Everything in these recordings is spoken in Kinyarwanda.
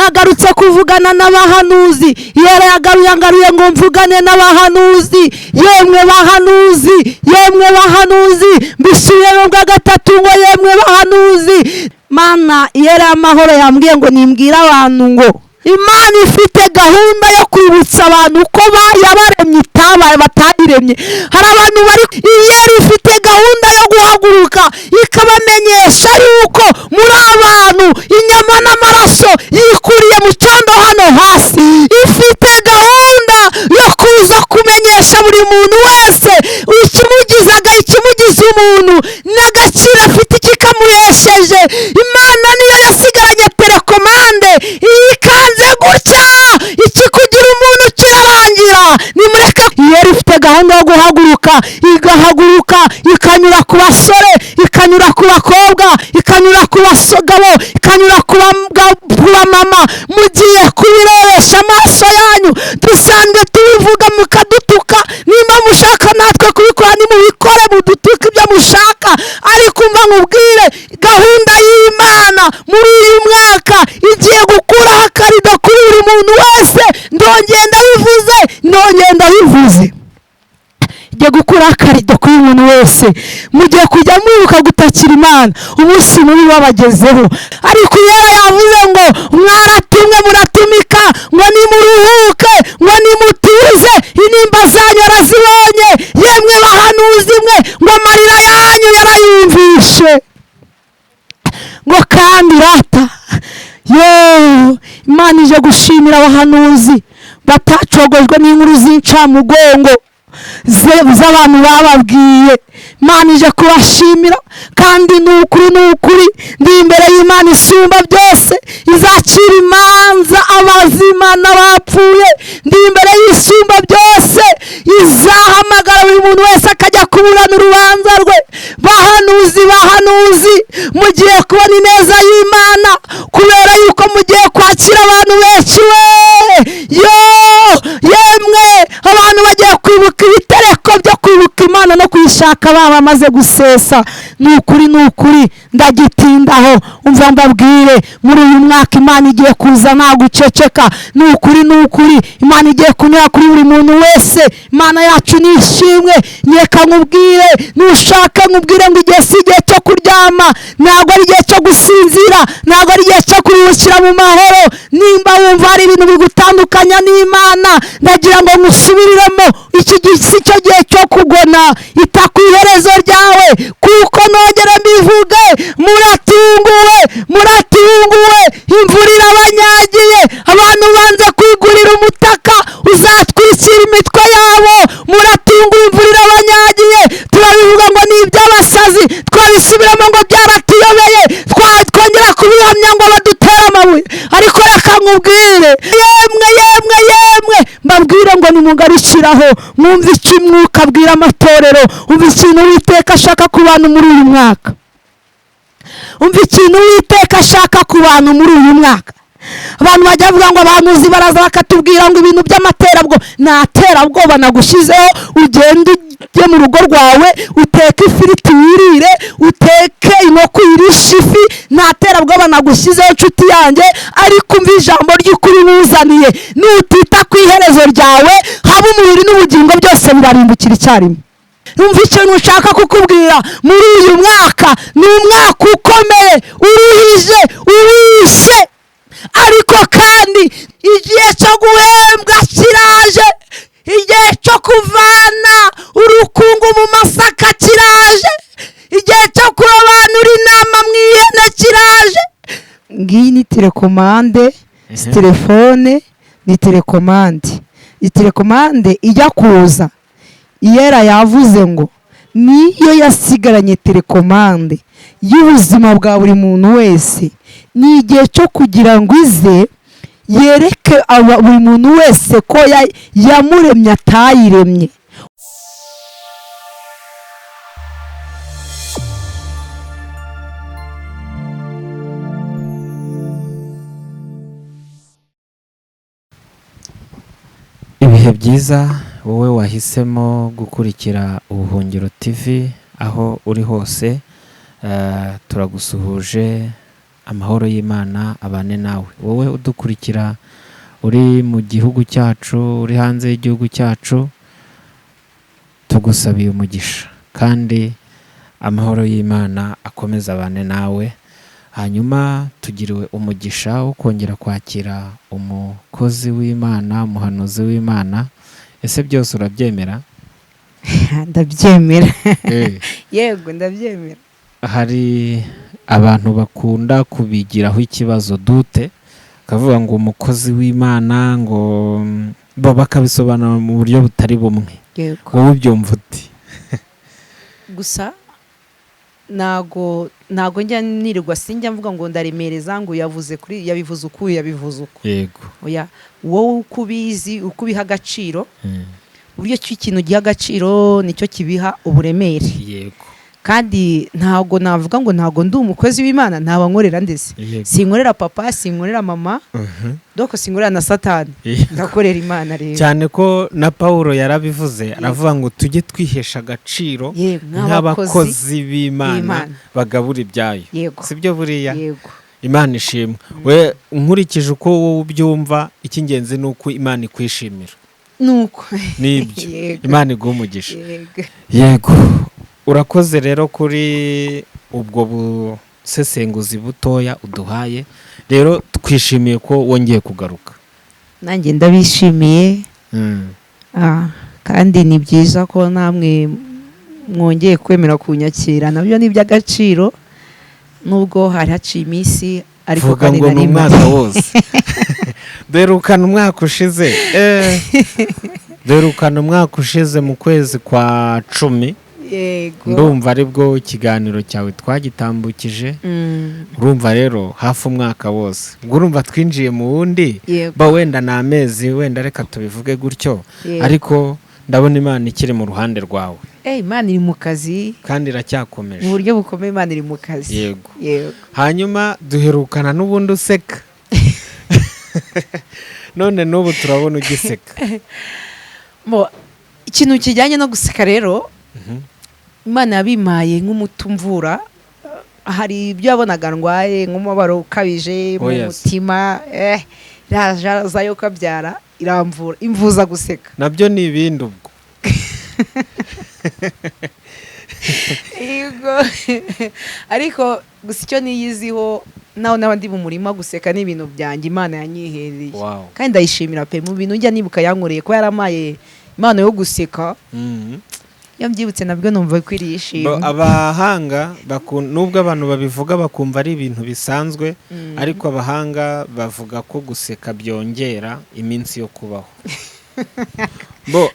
Nagarutse kuvugana n'abahanuzi. Yera yagaruye ngo mvugane n'abahanuzi. Yemwe bahanuzi, yemwe bahanuzi, mbisubiyemo bwa gatatu ngo yemwe bahanuzi. Mana yera y'amahoro yambwiye ngo nimbwire abantu ngo Imana ifite gahunda yo kwibutsa abantu ko yabaremye itabaye batayiremye. Hari abantu bari iyera ifite gahunda yo guhaguruka ikabamenyesha yuko muri abantu inyama n'amaraso yikuriye mu cyondo hano hasi. Ifite gahunda yo kuza kumenyesha buri muntu wese ikimugizaga, ikimugize umuntu n'agaciro afite kikamuhesheje. Imana niyo yasigaranye télécommande, iyikanze gutya ikikugira umuntu kirarangira. Nimureke, iyo ifite gahunda yo guhaguruka, igahaguruka ikanyura ku basore, ikanyura ku bakobwa, ikanyura ku bagabo, ikanyura ku bamama. Mugiye kubirebesha amaso yanyu. Dusanzwe tubivuga mukadutuka. Nimba mushaka natwe kubikora, nimubikore, mudutuke ibyo mushaka. Ariko umva nkubwire, gahunda y'Imana muri uyu mwaka igiye gukuraho akarido kuri buri muntu wese. Ndongeye ndabivuze, ndongeye ndabivuze, igiye gukuraho akarido kuri buri muntu wese. Mugiye kujya mwibuka gutakira Imana umunsi mubi wabagezeho. Ariko Yera yavuze ngo mwaratumwe muratumika, ngo nimuruhuke, ngo nimutuze, intimba zanyu yarazibonye. Yemwe bahanuzi mwe, ngo amarira yanyu yarayumvishe. Ngo kandi rata yo Imana ije gushimira abahanuzi batacogojwe n'inkuru z'incamugongo z'abantu bababwiye. Imana ije kubashimira kandi ni ukuri, ni ukuri, ndi imbere y'Imana isumba byose izakira imanza abazima n'abapfuye. Ndi imbere y'Isumba byose izahamagara buri muntu wese akajya kuburana urubanza rwe. Bahanuzi, bahanuzi, mugiye kubona ineza y'Imana kubera yuko mugiye kwakira abantu benshi we. Yo yemwe, abantu bagiye kwibuka ibitereko byo kwibuka Imana no kuyishaka baba bamaze gusesa. Ni ukuri, ni ukuri, ndagitindaho. Umva mbabwire, muri uyu mwaka Imana igiye kuza nta guceceka. Ni ukuri, ni ukuri, Imana igiye kunyura kuri buri muntu wese. Imana yacu ni ishimwe. Nyeka nkubwire, nushaka nkubwire ngo igihe si igihe cyo kuryama, ntabwo ari igihe cyo gusinzira, ntabwo ari igihe cyo kuruhukira mu mahoro. Nimba wumva hari ibintu bigutandukanya n'Imana, ndagira ngo nkusubiriremo, iki gihe si cyo gihe cyo kugona. Ita ku iherezo ryawe, kuko nongere mbivuge, muratunguwe, muratunguwe, imvura irabanyagiye, abantu banze kwigurira umutaka uzatwikira imitwe yabo. Muratunguwe, imvura irabanyagiye. Turabivuga ngo ni iby'abasazi, twabisubiramo ngo byaratuyobeye, twongera kubihamya ngo badutere amabuye. Ariko reka nkubwire, yemwe, yemwe, yemwe, mbabwire ngo nimugarukiraho mwumve icyo Umwuka abwira amatorero. Umva ikintu Uwiteka ashaka ku bantu muri uyu mwaka. Umva ikintu Uwiteka ashaka ku bantu muri uyu mwaka. Abantu bajya bavuga ngo abahanuzi baraza bakatubwira ngo ibintu by'amaterabwoba. Nta terabwoba nagushyizeho. Ugende ujye mu rugo rwawe, uteke ifiriti wirire, uteke inkoko uyirishe ifi. Nta terabwoba nagushyizeho, nshuti yanjye. Ariko umva ijambo ry'ukuri nkuzaniye: nutita ku iherezo ryawe, haba umubiri n'ubugingo byose birarimbukira icyarimwe. Umva ikintu ushaka kukubwira muri uyu mwaka: ni umwaka ukomeye, uruhije, uwishe, ariko kandi igihe cyo guhembwa kiraje, igihe cyo kuvana urukungu mu masaka kiraje, igihe cyo kurobanura inama mu ihene kiraje. Ngiyi ni télécommande, si telefone, ni télécommande. Iyi télécommande ijya kuza, Iyera yavuze ngo niyo yasigaranye télécommande y'ubuzima bwa buri muntu wese. Ni igihe cyo kugira ngo ize yereke buri muntu wese ko yamuremye atayiremye. Ibihe byiza wowe wahisemo gukurikira Ubuhungiro TV aho uri hose, turagusuhuje. Amahoro y'Imana abane nawe, wowe udukurikira uri mu gihugu cyacu, uri hanze y'igihugu cyacu, tugusabiye umugisha kandi amahoro y'Imana akomeze abane nawe. Hanyuma tugiriwe umugisha wo kongera kwakira umukozi w'Imana, umuhanuzi w'Imana. Ese byose urabyemera? Ndabyemera. Yego, ndabyemera. Hari abantu bakunda kubigiraho ikibazo dute, bakavuga ngo umukozi w'Imana, ngo bo bakabisobanura mu buryo butari bumwe. Yego. Wowe ubyumva uti? Gusa ntago njya nirirwa, sinjya mvuga ngo ndaremereza ngo yavuze kuri, yabivuze uku, yabivuze uku. Oya, wowe uko ubizi, uko ubiha agaciro, uburyo ki ikintu giha agaciro nicyo kibiha uburemere. Kandi ntago navuga ngo ntago ndi umukozi w'Imana, ntaba nkorera ndetse sinkorera papa, sinkorera mama, doko sinkorera na Satani. Ndakorera Imana rero. Cyane ko na Paul yarabivuze, aravuga ngo tujye twihesha agaciro yego, nk'abakozi nk'abakozi b'Imana b'Imana. bagabura ibyayo. Sibyo buriya? Yego. Imana ishimwe. We nkurikije uko wowe ubyumva, icy'ingenzi ni uko Imana ikwishimira. Nuko. Nibyo. Yego. Imana iguhe umugisha. Yego. Yego, urakoze rero kuri ubwo busesenguzi butoya uduhaye. Rero twishimiye ko wongeye kugaruka. Nanjye ndabishimiye. Kandi ni byiza ko namwe mwongeye kwemera kunyakira, nabyo ni iby'agaciro nubwo hari haciye iminsi, ariko Vuga kandi ngo ni nari umwaka mpari. wose. Duherukana umwaka ushize, duherukana umwaka ushize mu kwezi kwa 10. Yego. Ndumva aribwo ikiganiro cyawe twagitambukije. Urumva rero hafi umwaka wose, ubwo urumva twinjiye mu wundi. Ba wenda ni amezi, wenda reka tubivuge gutyo. Ariko ndabona Imana ikiri mu ruhande rwawe. Imana iri mu kazi. Kandi iracyakomeje. Mu buryo bukomeye, Imana iri mu kazi. Yego. Yego. Hanyuma duherukana n'ubundi useka, none n'ubu turabona ugiseka. Mo, ikintu kijyanye no guseka rero, Imana yabimpaye nk'umuti umvura. Hari ibyo yabonaga ndwaye, nk'umubabaro ukabije mu Oh, yes. mutima, iraza yo kabyara iramvura, imvuza guseka. Nabyo ni ibindi ubwo. Yego, ariko gusa icyo niyiziho, naho n'aba ndi mu murima, guseka ni ibintu byanjye Imana yanyihereye. Kandi ndayishimira pe, mu bintu njya nibuka yankoreye, ko yaramaye impano yo guseka. Iyo mbyibutse nabwo numva ikwiriye ishimwe. Abahanga nubwo abantu babivuga bakumva ari ibintu bisanzwe, ariko abahanga bavuga ko guseka byongera iminsi yo kubaho. Bo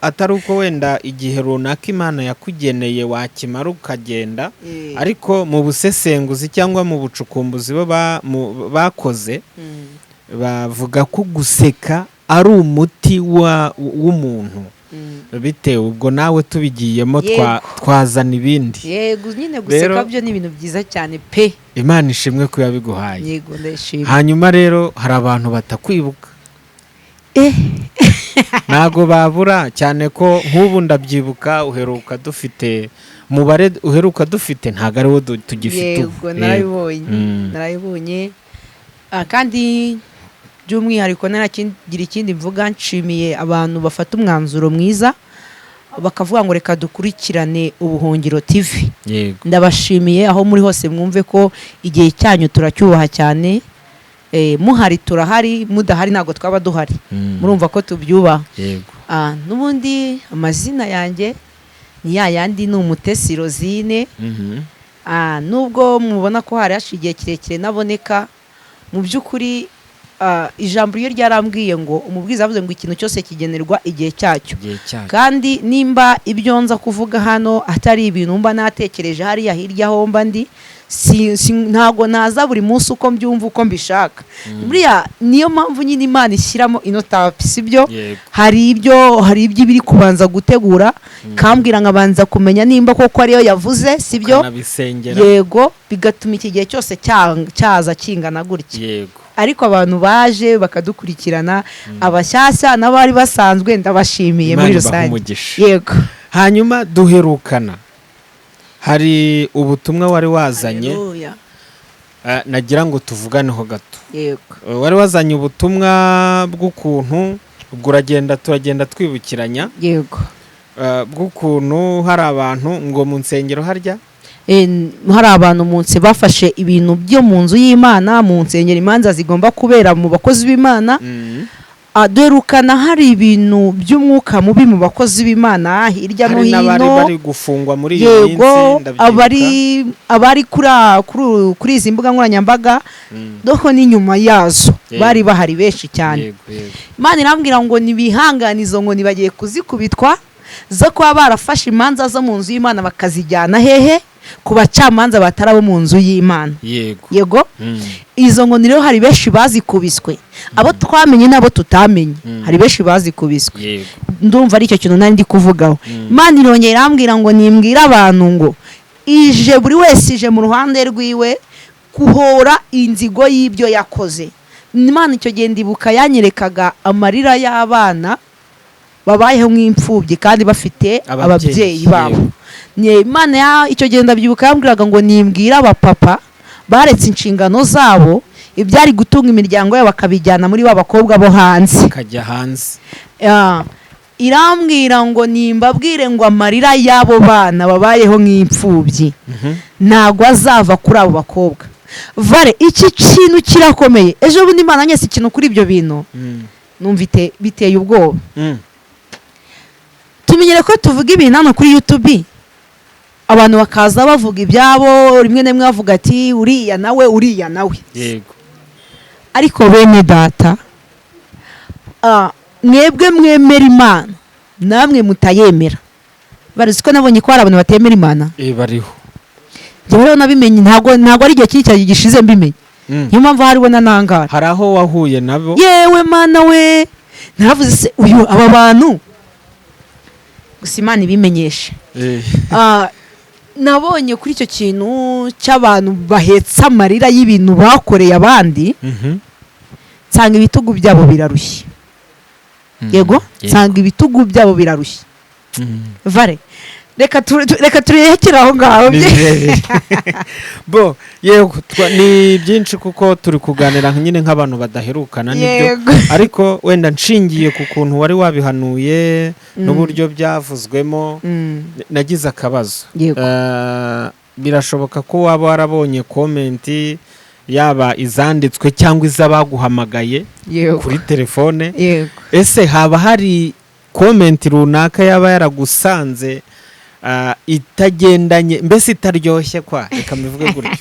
atari uko wenda igihe runaka Imana yakugeneye wakimara ukagenda, ariko mu busesenguzi cyangwa mu bucukumbuzi bo bakoze, bavuga ko guseka ari umuti w'umuntu. Bitewe ubwo nawe tubigiyemo twazana ibindi. Yego nyine, guseka Rero- byo ni ibintu byiza cyane pe. Imana ishimwe ko yabiguhaye. Yego, ndayishima. Hanyuma rero hari abantu batakwibuka. Ntago babura, cyane ko nk'ubu ndabyibuka uheruka dufite umubare, uheruka dufite ntabwo ari wo tugifite ubu. Yego, narabibonye. Narabibonye. Kandi by'umwihariko narakigira ikindi mvuga, nshimiye abantu bafata umwanzuro mwiza bakavuga ngo reka dukurikirane Ubuhungiro TV. Ndabashimiye aho muri hose, mwumve ko igihe cyanyu turacyubaha cyane. Muhari turahari, mudahari ntabwo twaba duhari. Murumva ko tubyubaha. N'ubundi amazina yanjye ni ya yandi, ni Umutesi Rosine. Nubwo mubona ko hari hashize igihe kirekire naboneka, mu by'ukuri ijambo iyo ryarambwiye ngo umubwiriza avuze ngo ikintu cyose kigenerwa igihe cyacyo. Igihe cyacyo. Kandi nimba ibyo nza kuvuga hano atari ibintu mba natekereje hariya hirya aho mba ndi, ntago naza buri munsi uko mbyumva, uko mbishaka. Buriya niyo mpamvu nyine Imana ishyiramo ino tapi, sibyo? Yego. Hari ibyo ibiri kubanza gutegura, kambwira nkabanza kumenya nimba koko ariyo yavuze, sibyo? Ukanabisengera. Yego, bigatuma iki gihe cyose cyaza kingana gutya. Ariko abantu baje bakadukurikirana, abashyashya n'abari basanzwe, ndabashimiye Imana muri ibahe rusange. umugisha. Yego. Hanyuma duherukana hari ubutumwa wari wazanye. Haleluya. Nagira ngo tuvuganeho gato. Yego. Wari wazanye ubutumwa bw'ukuntu, ubwo uragenda turagenda twibukiranya, Yego. Bw'ukuntu hari abantu ngo mu nsengero harya Hari abantu munsi bafashe ibintu byo mu nzu y'Imana, mu nsengero, imanza zigomba kubera mu bakozi b'Imana. Dorukana hari ibintu by'umwuka mubi mu bakozi b'Imana hirya no Hari n'abari hino. bari gufungwa muri iyo minsi, ndabyibuka. Abari kuri izi mbuga nkoranyambaga doko n'inyuma yazo, bari bahari benshi cyane. yego yego Imana irambwira ngo nibihanganizo, ngo nibagiye kuzikubitwa zo kuba barafashe imanza zo mu nzu y'Imana bakazijyana hehe? Ku bacamanza batari abo mu nzu y'Imana. Yego. Izo nkoni rero hari benshi bazikubiswe, abo twamenye n'abo tutamenye. Hari benshi bazikubiswe. Ndumva ari icyo kintu nari ndi kuvugaho. Imana irongera irambwira ngo nimbwire abantu ngo ije, buri wese ije mu ruhande rwiwe guhora inzigo y'ibyo yakoze. Imana icyo gihe ndibuka yanyerekaga amarira y'abana babayeho nk'imfubyi kandi bafite Ababyeyi, ababyeyi babo. Imana icyo gihe ndabyibuka yambwiraga ngo nimbwire abapapa baretse inshingano zabo, ibyari gutunga imiryango yabo bakabijyana muri ba bakobwa bo hanze. Kajya hanze. Irambwira ngo nimbabwire ngo amarira y'abo bana babayeho nk'imfubyi ntabwo azava kuri abo bakobwa. Vare, iki kintu kirakomeye. Ejo bundi Imana nyese ikintu kuri ibyo bintu, numva biteye ubwoba. Tumenyere ko tuvuga ibintu hano kuri YouTube, abantu bakaza bavuga ibyabo, rimwe na rimwe bavuga ati uriya nawe, uriya nawe. Ariko bene data, mwebwe mwemera Imana, namwe mutayemera, barizi ko nabonye ko hari abantu batemera Imana. Bariho. Njyewe rero nabimenye, ntabwo ari igihe kinini cyane gishize mbimenye. Niyo mpamvu hariho na nangara. Hari aho wahuye nabo? Yewe Mana we, naravuze se uyu aba bantu gusa Imana ibimenyeshe. Nabonye kuri icyo kintu cy'abantu bahetse amarira y'ibintu bakoreye abandi, nsanga ibitugu byabo birarushye. Yego, nsanga ibitugu byabo birarushye. Vare, reka turekere aho ngaho. Ni birebire. Bo yego, ni byinshi kuko turi kuganira nyine nk'abantu badaherukana, nibyo. Ariko wenda nshingiye ku kuntu wari wabihanuye n'uburyo byavuzwemo, nagize akabazo. Birashoboka ko waba warabonye comment, yaba izanditswe cyangwa iz'abaguhamagaye kuri telefone. Ese haba hari comment runaka yaba yaragusanze, itagendanye, mbese itaryoshye kwa, reka mbivuge gutyo?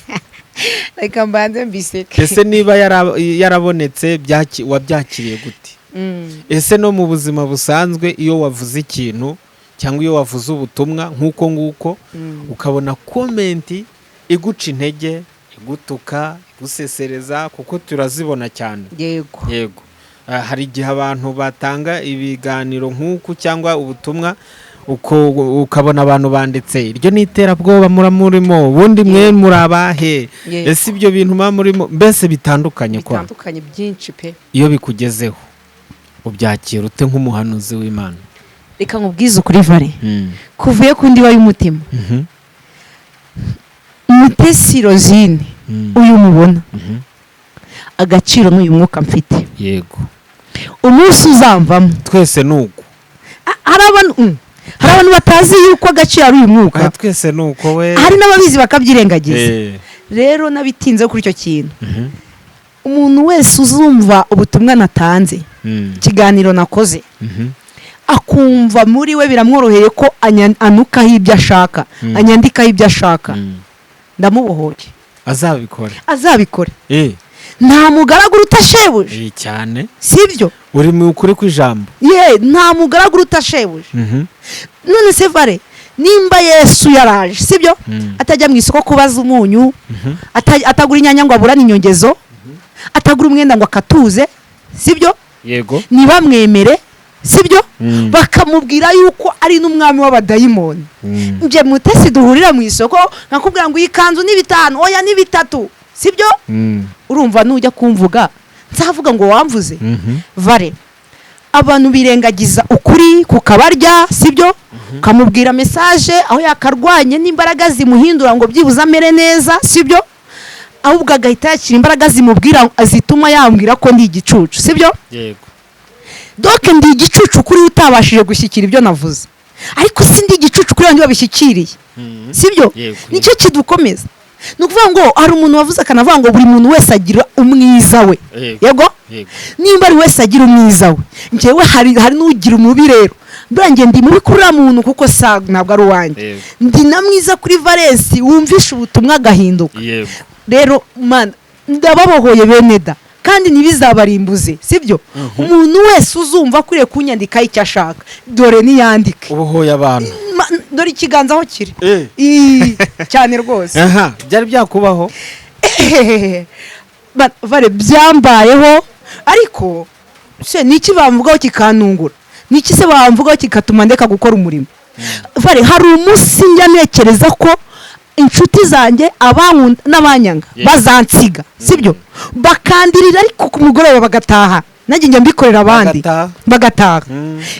Reka mbanze mbiseke. Ese niba yarabonetse, wabyakiriye gute? Ese no mu buzima busanzwe, iyo wavuze ikintu cyangwa iyo wavuze ubutumwa nk'uko nguko, ukabona comment iguca intege, igutuka, igusesereza, kuko turazibona cyane? Yego. Hari igihe abantu batanga ibiganiro nk'uku cyangwa ubutumwa uko, ukabona abantu banditse iryo ni iterabwoba muramurimo, ubundi mwe muri abahe? Ese ibyo bintu muba murimo, mbese bitandukanye kwa? Bitandukanye byinshi pe. Iyo bikugezeho ubyakira ute nk'umuhanuzi w'Imana? Reka nkubwize ukuri, Vare, kuvuye ku ndiba y'umutima, Mutesi Rosine uyu mubona, agaciro n'uyu mwuka mfite, umunsi uzamvamo, Twese ni uko. Hari abantu batazi yuko agaciro ari uyu mwuka. Aha, twese ni uko we. Hari n'ababizi bakabyirengagiza. Rero n'abitinze kuri icyo kintu, umuntu wese uzumva ubutumwa natanze, ikiganiro nakoze, akumva muri we biramworoheye ko anukaho ibyo ashaka, anyandikaho ibyo ashaka, ndamubohoye. Azabikore. Azabikore. Nta mugaragu uruta shebuja. Cyane. Sibyo? Uri mu kuri kw'ijambo. Ye, nta mugaragu uruta shebuja. None se Vare, nimba Yesu yaraje, sibyo, atajya mu isoko kubaza umunyu, atagura inyanya ngo aburane inyongezo, atagura umwenda ngo akatuze, sibyo? Yego. Ntibamwemere, sibyo? Bakamubwira yuko ari n'umwami w'abadayimoni. Nje Mutesi duhurira mu isoko nkakubwira ngo iyi kanzu ni 5, oya ni 3, sibyo? Urumva nujya kumvuga nzavuga ngo wamvuze? Vare, abantu birengagiza ukuri kukabarya, sibyo? Ukamubwira message aho yakarwanye n'imbaraga zimuhindura ngo byibuze amere neza, sibyo? Ahubwo agahita yakira imbaraga zimubwira, zituma yambwira ko ndi igicucu, sibyo? Yego. Donc ndi igicucu kuri we utabashije gushyikira ibyo navuze, ariko si ndi igicucu kuri bandi babishyikiriye, sibyo? Yego. Nicyo kidukomeza. Ni ukuvuga ngo hari umuntu wavuze akanavuga ngo buri muntu wese agira umwiza we. Yego. Yego. Yego. Nimba ari wese agira umwiza we, njyewe hari n'ugira umubi. Rero mbura njye ndi mubi kuri uriya muntu kuko sa ntabwo ari uwanjye. Ndi na mwiza kuri Valesi wumvisha ubutumwa agahinduka. Rero mana, ndababohoye bene da, kandi ntibizabarimbuze, sibyo? Umuntu wese uzumva akwiriye kunyandikaho icyo ashaka, dore niyandike. Ubohoye abantu. Dore ikiganza aho kiri. Cyane rwose. Aha byari byakubaho? Vare, byambayeho, ariko se niki bamvugaho kikantungura? Niki se bamvugaho kigatuma ndeka gukora umurimo? Vare, hari umunsi njya ntekereza ko inshuti zanjye, abankunda n'abanyanga, bazansiga, sibyo? Bakandirira, ariko ku mugoroba bagataha. Nanjye njya mbikorera abandi. Bagataha. Bagataha.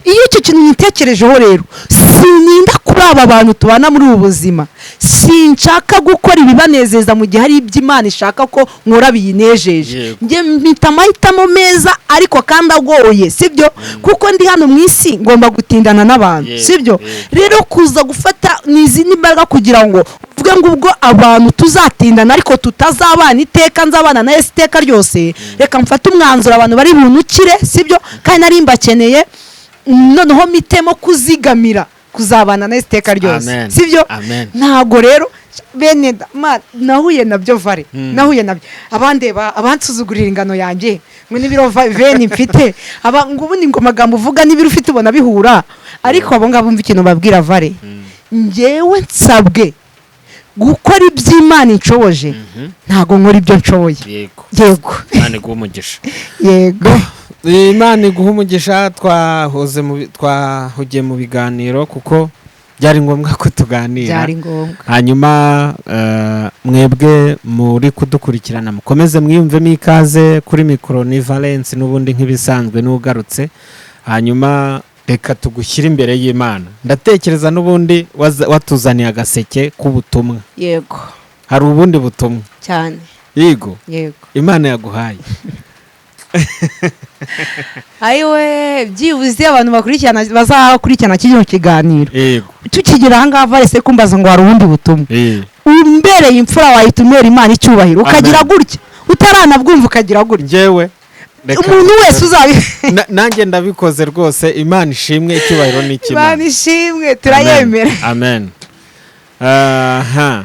Iyo icyo kintu nyitekerejeho rero, sininda kuri aba bantu tubana muri ubu buzima. Sinshaka gukora ibibanezeza mu gihe hari ibyo Imana ishaka ko nkora biyinejeje. Njye mpita amahitamo meza, ariko kandi agoye, sibyo? Kuko ndi hano mu isi, ngomba gutindana n'abantu, sibyo? Yego. Rero kuza gufata ni izindi mbaraga kugira ngo uvuge ngo ubwo abantu tuzatindana ariko tutazabana iteka, nzabana na Yesu iteka ryose, reka mfate umwanzuro abantu bari bunukire, sibyo? Kandi nari mbakeneye. Noneho mitemo kuzigamira kuzabana na Yesu iteka ryose. Amen. Sibyo? Amen. Ntabwo rero bene nahuye nabyo, vare. Nahuye nabyo, abandeba, abansuzugurira ingano yanjye ngo n'ibiro veni mfite, aba ngo ubundi ngo amagambo uvuga n'ibiro ufite ubona bihura. Ariko abo ngabo, umva ikintu babwira, vare: njyewe nsabwe gukora iby'Imana inshoboje, ntabwo nkora ibyo nshoboye. Yego. Yego. Imana iguhe umugisha. Yego. Imana iguhe umugisha. Twahugiye mu biganiro kuko byari ngombwa ko tuganira. Byari ngombwa. Hanyuma mwebwe muri kudukurikirana, mukomeze mwiyumvemo ikaze. Kuri mikoro ni Valence n'ubundi nk'ibisanzwe n'ugarutse. Hanyuma reka tugushyire imbere y'Imana. Ndatekereza n'ubundi watuzaniye agaseke k'ubutumwa. Yego. Hari ubundi butumwa? Cyane. Yego. Yego. Imana yaguhaye. Ayiwe, byibuze abantu bakurikirana, bazakurikirana kino kiganiro, tukigera ahangaha, Valese kumbaza ngo hari ubundi butumwa, umbereye imfura wahita umera Imana icyubahiro ukagira Amen. gutya, utaranabwumva ukagira gutya. Njyewe Umuntu wese uzabi Nanjye ndabikoze rwose. Imana ishimwe, icyubahiro ni icy'Imana. Imana ishimwe, turayemera. Amen. Aha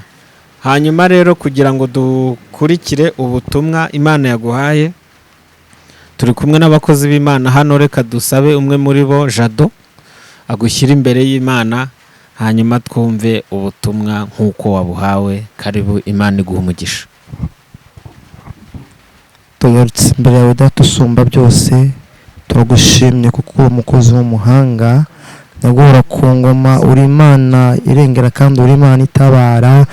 hanyuma rero, kugira ngo dukurikire ubutumwa Imana yaguhaye, turi kumwe n'abakozi b'Imana hano. Reka dusabe umwe muri bo, Jado, agushyire imbere y'Imana, hanyuma twumve ubutumwa nk'uko wabuhawe. Karibu, Imana iguha umugisha. Tugarutse imbere yawe, Data usumba byose. Turagushimye kuko uri umukozi w'umuhanga, nyagora ku ngoma. Uri Imana irengera kandi uri Imana itabara.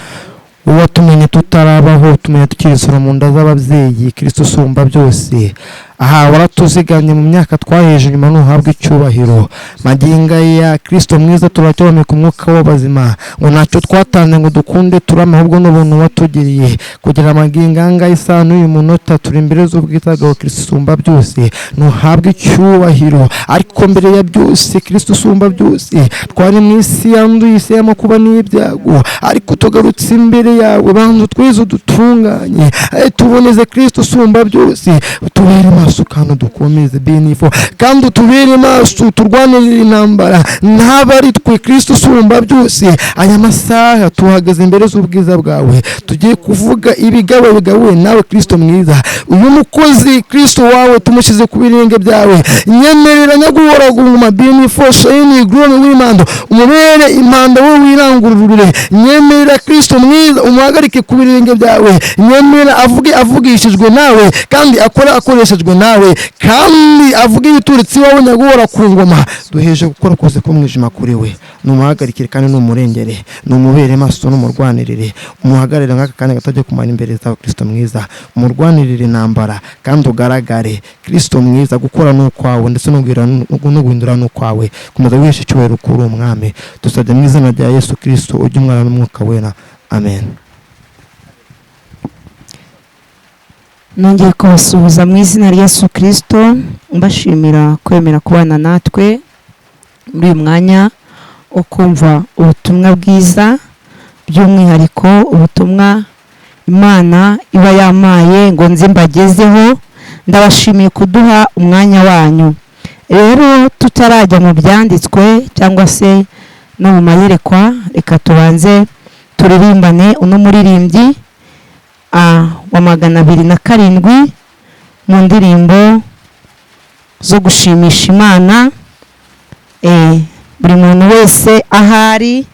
Uwo tumenye tutarabaho, tumenye tukirisura mu nda z'ababyeyi. Kirisito usumba byose, aha waratuzigamye mu myaka twaheje inyuma, ntuhabwe icyubahiro. Magingo ya Kirisito mwiza, turacyaboneka umwuka w'abazima, ngo ntacyo twatanze ngo dukunde turame, ahubwo n'ubuntu watugiriye kugira amagingo aya ngaya, isaha n'uyu munota turi imbere z'ubwiza bwawe. Kirisito usumba byose, ntuhabwe icyubahiro. Ariko mbere ya byose, Kirisito usumba byose, twari mu isi yanduye, isi y'amakuba n'ibyago, ariko tugarutse imbere yawe. Banza utwize, udutunganye, tuboneze. Kirisito usumba byose, utubere maso kandi udukomeze benifo, kandi utubere maso, turwanirire intambara, ntaba ari twe. Kirisito usumba byose, aya masaha tuhagaze imbere z'ubwiza bwawe, tugiye kuvuga ibigabo bigabuwe nawe. Kirisito mwiza, uyu mukozi Kirisito wawe tumushyize ku birenge byawe. Nyemerera nyaguhora guma benifo shayini grone w'imando, umubere impanda we wirangururire. Nyemerera Kirisito mwiza, umuhagarike ku birenge byawe. Nyemerera avuge avugishijwe nawe, kandi akore akoreshejwe nawe, kandi avuge ibituritse iwawe. Nyaguhora ku ngoma, duheje gukora kose k'umwijima kuri we. Numuhagarikire kandi numurengere, numubere maso, numurwanirire, umuhagarare nk'aka kanya gato ajya kumara imbere zawe. Kirisito mwiza, umurwanirire intambara kandi ugaragare. Kirisito mwiza, gukora ni ukwawe, ndetse no guhindura ni ukwawe. Komeza wiheshe icyubahiro kuri uwo mwami. Dusabye mu izina rya Yesu Kirisito ujya umwana n'umwuka wera, amen. Nongeye kubasuhuza mu izina rya Yesu Kristo, mbashimira kwemera kubana natwe muri uyu mwanya wo kumva ubutumwa bwiza, by'umwihariko ubutumwa Imana iba yamaye ngo nze mbagezeho. Ndabashimiye kuduha umwanya wanyu. Rero tutarajya mu byanditswe cyangwa se no mu mayerekwa, reka tubanze turirimbane uno muririmbyi wa 207 mu ndirimbo zo gushimisha Imana. Buri muntu wese ahari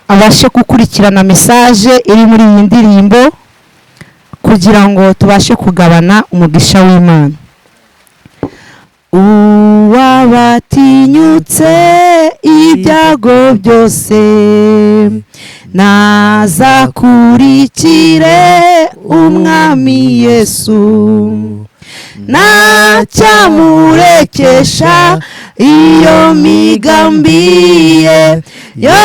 abashe gukurikirana message iri muri iyi ndirimbo kugira ngo tubashe kugabana umugisha w'Imana. Uwabatinyutse ibyago byose nazakurikire umwami Yesu, ntacyamurekesha iyo migambi ye yo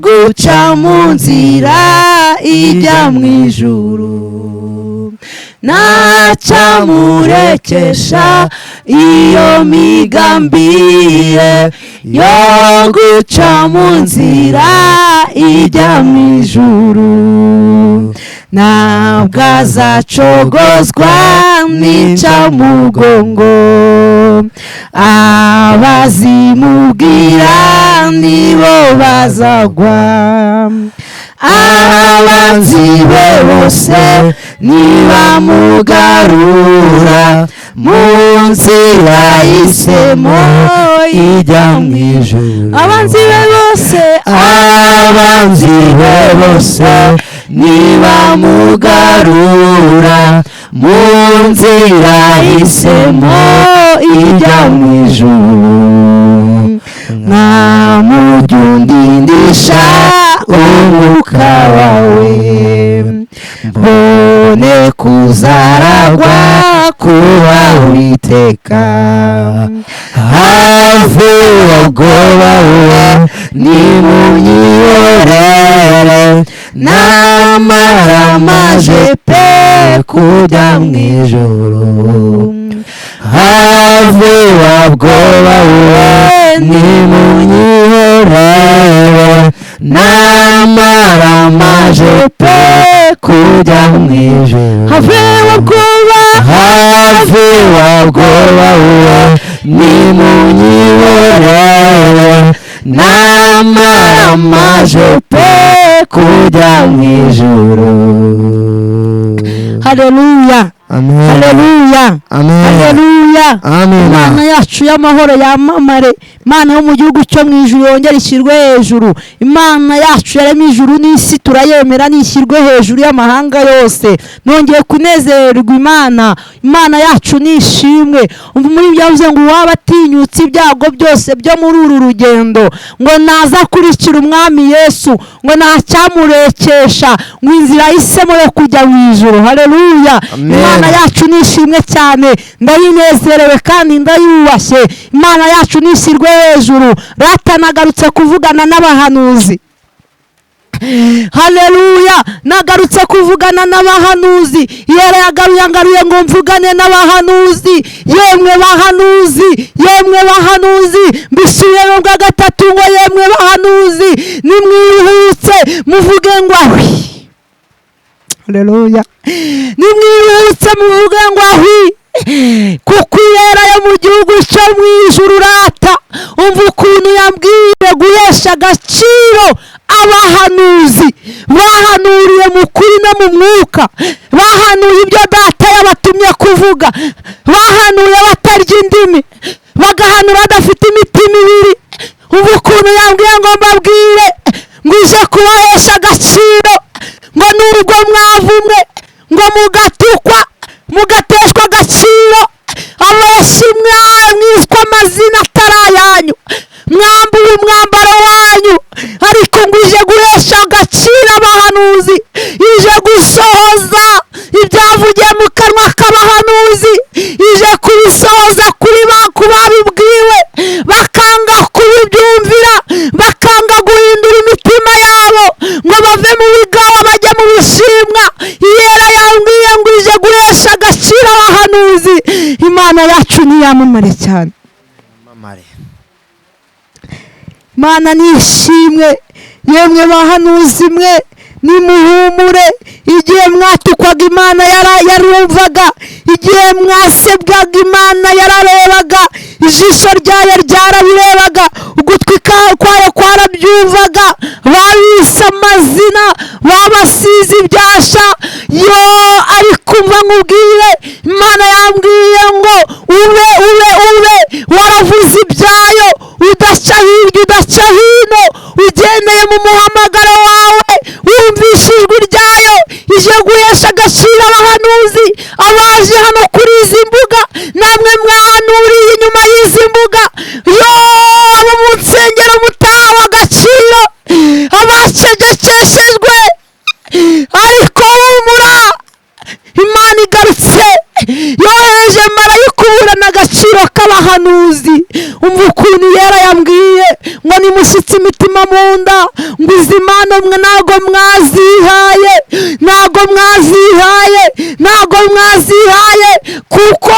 guca mu nzira ijya mu ijuru, ntacyamurekesha iyo migambi ye yo guca mu nzira ijya mu ijuru, ntabwo azacogozwa n'incamugongo, abazimubwira nibo bazagwa, abanzi be bose nibamugarura mu nzira y'isemo ijya mu ijuru, abanzi be bose, abanzi be bose nibamugarura mu nzira y'isemo ijya mu ijuru, mwamujya undindisha umwuka wawe, mbone kuzaragwa kuba Uwiteka, have ubwoba we nimunyihorere, namara maje pe kujya mu ijuru, have ubwoba we nimunyihorere, namara maje pe kujya mu ijuru, have ubwoba, have ubwoba we nimunyihorere, namara maje pe kujya mu ijuru. Haleluya, Amen. haleluya, Amen. haleluya. Amen. Imana yacu y'amahoro yamamare, Imana yo mu gihugu cyo mu ijuru yongere ishyirwe hejuru, Imana yacu yaremye ijuru n'isi turayemera nishyirwe hejuru y'amahanga yose. Nongeye kunezererwa Imana, Imana yacu nishimwe. Umva muri byavuze ngo uwaba atinyutse ibyago byose byo muri uru rugendo, ngo naza kurikira umwami Yesu, ngo ntacyamurekesha, ngo inzira y'isemo yo kujya mu ijuru. Haleluya. Amen. Imana yacu nishimwe cyane, ndayinezerewe kandi ndayubashye. Imana yacu nishyirwe hejuru. Rata nagarutse kuvugana n'abahanuzi. Haleluya, nagarutse kuvugana n'abahanuzi. Yera yagaruye ngo mvugane n'abahanuzi. Yemwe bahanuzi, yemwe bahanuzi, mbisubiyemo bwa gatatu ngo yemwe bahanuzi, nimwihutse muvuge ngo ahwi. Haleluya, nimwihutse muvuge ngo ahwi, kuko iyera yo mu gihugu cyo mu ijuru rata. Umva ukuntu yambwiye guhesha agaciro abahanuzi bahanuriye mu kuri no mu mwuka, bahanuye ibyo data yabatumye kuvuga, bahanuye batarya indimi, bagahanura badafite imitima ibiri. Umva ukuntu yambwiye ngo mbabwire ngo ije kubahesha agaciro, ngo nubwo mwavumwe, ngo mugatukwa, mugateshwa agaciro, abenshi mwiswe amazina atari ayanyu, mwambuye umwambaro wanyu, ariko ngo ije guhesha agaciro abahanuzi, ije gusohoza ibyavugiye mu kanwa k'abahanuzi, ije kubisohoza kuri babibwiwe, bakanga kubibyumvira, bakanga guhindura imitima yabo ngo bave mu bigawa bajye mu bishimwa. Yera yambwiye ngo ije guhesha agaciro Imana yacu niyamamare cyane. Imana nishimwe. Yemwe bahanuzi mwe, nimuhumure. Igihe mwatukwaga Imana yarumvaga, igihe mwasebwaga Imana yararebaga, ijisho ryayo ryarabirebaga, ugutwi kwayo kwarabyumvaga. Babise amazina, babasize ibyasha. Yo, ariko umva nkubwire, Imana yambwiye ngo ube ube ube waravuze ibyayo, udaca hirya udaca hino, ugendeye mu muhamagaro wawe, wumvishe ijwi ryayo. Ije guhesha agaciro abahanuzi, abaje hano kuri izi mbuga, namwe mwahanuriye inyuma y'izi mbuga. Yo, abo mu nsengero mutahawe agaciro, abacecekeshejwe, ariko humura, Imana igarutse, yohereje marayika uburana agaciro k'abahanuzi. Umva ukuntu Yera yambwiye ngo nimushyitse imitima mu nda, ngo izi mpano mwe ntago mwazihaye, ntago mwazihaye, ntago mwazihaye, kuko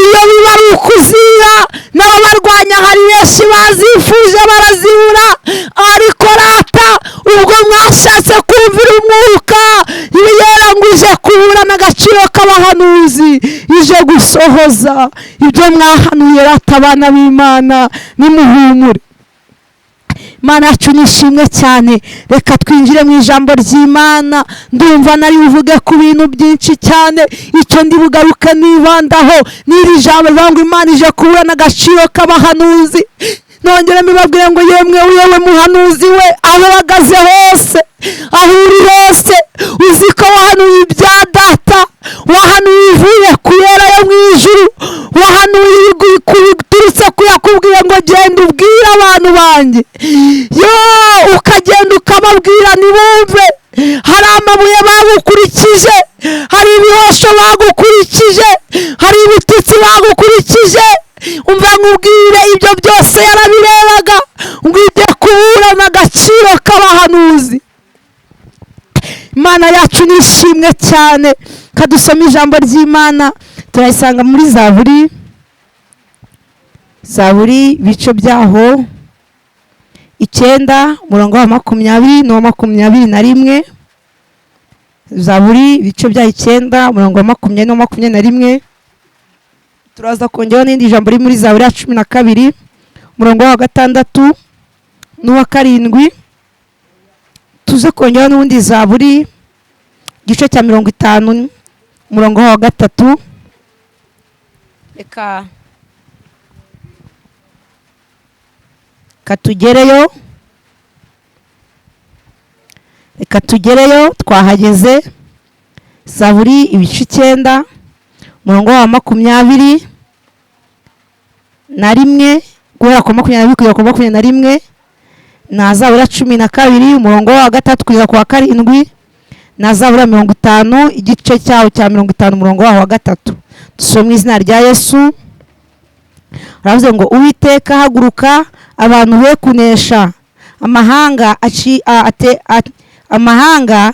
iyo biba ari ukuziha n'ababarwanya hari benshi bazifuje barazibura. Ariko rata, ubwo mwashatse kumvira umwuka, Yera ngo ije kuburana agaciro k'abahanuzi, ije gusohoza ibyo mwahanuye. Rata abana b'Imana, nimuhumure. Imana yacu nishimwe cyane. Reka twinjire mu ijambo ry'Imana. Ndumva nari buvuge ku bintu byinshi cyane, icyo ndi bugaruke nibandaho n'iri jambo rivuga ngo Imana ije kuburana agaciro k'abahanuzi. Nongere mbibabwire ngo yemwe yewe muhanuzi we, aho uhagaze hose, aho uri hose, uzi ko wahanuye ibya data, wahanuye ivuye ku Yera yo mu ijuru, wahanuye biturutse ku yakubwiye ngo genda ubwire abantu banjye. Yo, ukagenda ukababwira ntibumve. Hari amabuye bagukurikije, hari ibihosho bagukurikije, hari ibitutsi bagukurikije. Umva nkubwire, ibyo byose yarabirebaga, ngo ijye kuburana agaciro k'abahanuzi. Imana yacu nishimwe cyane. Kadusoma ijambo ry'Imana, turayisanga muri Zaburi, Zaburi ibice byaho 9, umurongo wa 20 n'uwa 21. Zaburi ibice byaho 9, umurongo wa 20 n'uwa 21. Turaza kongeraho n'indi jambo riri muri Zaburi ya 12, umurongo wa 6 n'uwa 7. Tuze kongeraho n'ubundi Zaburi igice cya 50, umurongo wa 3. Reka katugereyo, reka tugereyo, twahageze. Zaburi ibice 9, umurongo wa 21, guhera ku 20 kugera ku 21, na Zaburi 12, umurongo wa 3 kugera ku wa 7, na Zaburi 50, igice cyawo cya 50, umurongo waho wa 3. Dusome izina rya Yesu. Aravuze ngo Uwiteka haguruka, abantu be kunesha, amahanga amahanga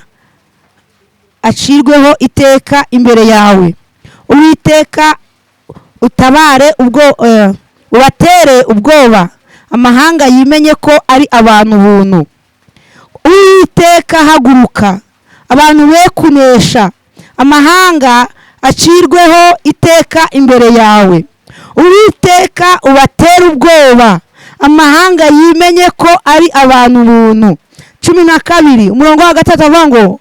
acirweho iteka imbere yawe. Uwiteka utabare ubwo ubatere ubwoba, amahanga yimenye ko ari abantu buntu. Uwiteka haguruka, abantu be kunesha, amahanga acirweho iteka imbere yawe. Uwiteka ubatere ubwoba, amahanga yimenye ko ari abantu buntu. 12 umurongo wa 3 avuga ngo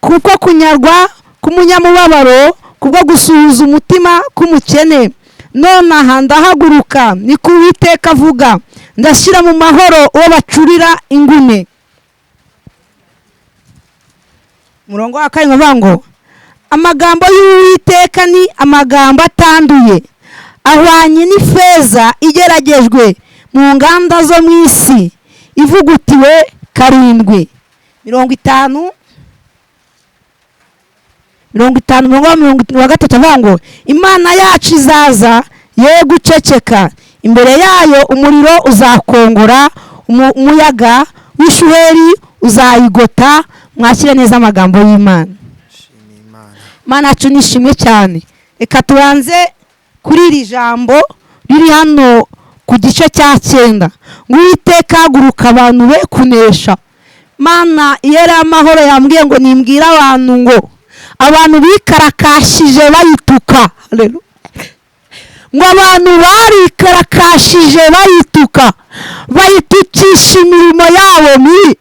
kuko kunyarwa k'umunyamubabaro, kubwo gusuhuza umutima k'umukene. Nonaha ndahaguruka, niko Uwiteka avuga, ndashyira mu mahoro uwo bacurira ingume. Umurongo wa 7 avuga ngo amagambo y'Uwiteka ni amagambo atanduye, ahwanye n'ifeza igeragejwe mu nganda zo mu isi, ivugutiwe 7. 50 mirongo 53 avuga ngo Imana yacu izaza ye guceceka, imbere yayo umuriro uzakongora, umuyaga w'ishuheri uzayigota. Mwakire neza amagambo y'Imana. Imana yacu nishimwe cyane. Reka tubanze Kuri iri jambo riri hano ku gice cya 9, ngo Uwiteka haguruka abantu be kunesha. Mana yari amahoro yambwiye ngo nimbwira abantu ngo abantu bikarakashije bayituka. Haleluya. Ngo abantu barikarakashije bayituka, bayitukisha imirimo yabo mibi,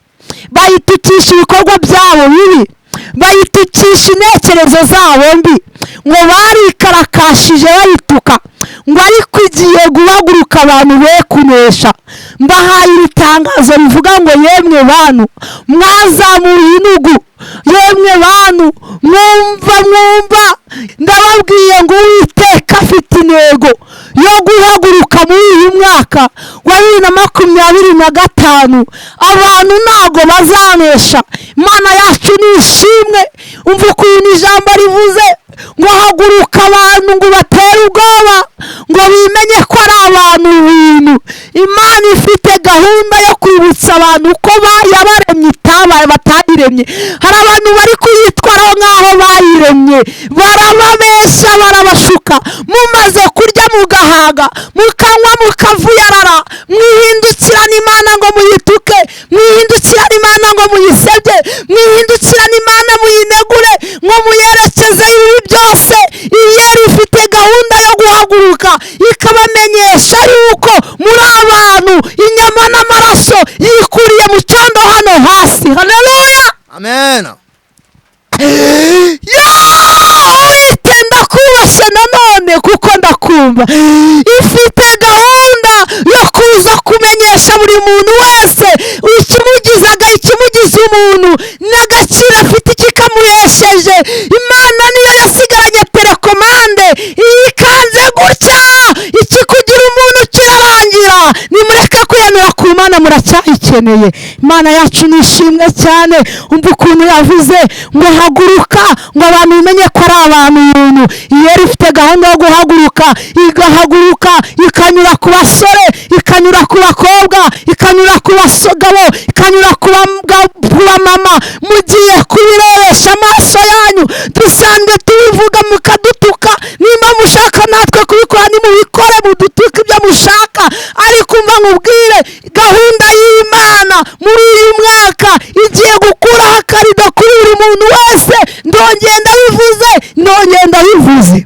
bayitukisha ibikorwa byabo bibi, bayitukisha intekerezo zabo mbi. Ngo barikarakashije bayituka, ngo ariko igiye guhaguruka abantu be kunesha. Mbahaye iri tangazo rivuga ngo yemwe bantu mwazamuye inugu, yemwe bantu mwumva ndababwiye ngo Uwiteka afite intego yo guhaguruka muri uyu mwaka wa 2025. Abantu ntago bazanesha. Imana yacu ni ishimwe. Umva ukuntu ijambo rivuze ngo haguruka abantu ngo batere ubwoba, ngo bimenye ko ari abantu bintu. Imana ifite gahunda yo kwibutsa abantu ko yabaremye itabaye batayiremye. Hari abantu bari kuyitwaraho nk'aho bayiremye, barababeshya, barabashuka. Mumaze kurya mugahaga, mukanywa mukavuyarara, mwihindukirana Imana ngo muyituke, mwihindukirana Imana ngo muyisebye, mwihindukirana Imana muyinegure, ngo muyerekeze ibibi byose. Iyeri ifite gahunda yo guhaguruka ikabamenyesha yuko muri abantu inyama n'amaraso yikuriye mu cyondo hano hasi. Haleluya, amen. Uwite ndakubashye nanone kuko ndakumva. Ifite gahunda yo kuza kumenyesha buri muntu wese ikimugizaga, ikimugize umuntu n'agaciro afite kikamuhesheje. Imana niyo yasigaranye telekomande, iyikanze gutya ikikugira umuntu kirarangira. Nimureke kwemera ku Mana, muracyayikeneye. Imana yacu ni ishimwe cyane. Umva ukuntu yavuze ngo haguruka, ngo abantu bimenye ko ari abantu bintu. Iyo ifite gahunda yo guhaguruka, igahaguruka ikanyura ku basore, ikanyura ku bakobwa, ikanyura ku basogabo, ikanyura ku bamama. Mugiye kubirebesha amaso yanyu. Dusanzwe tubivuga mukadutuka. Nimba mushaka natwe kubikora nimubikore, mudutuke ibyo mushaka. Ariko umva nkubwire, gahunda y'Imana muri uyu mwaka igiye gukuraho akarido kuri buri muntu wese. Ndongeye ndabivuze, ndongeye ndabivuze,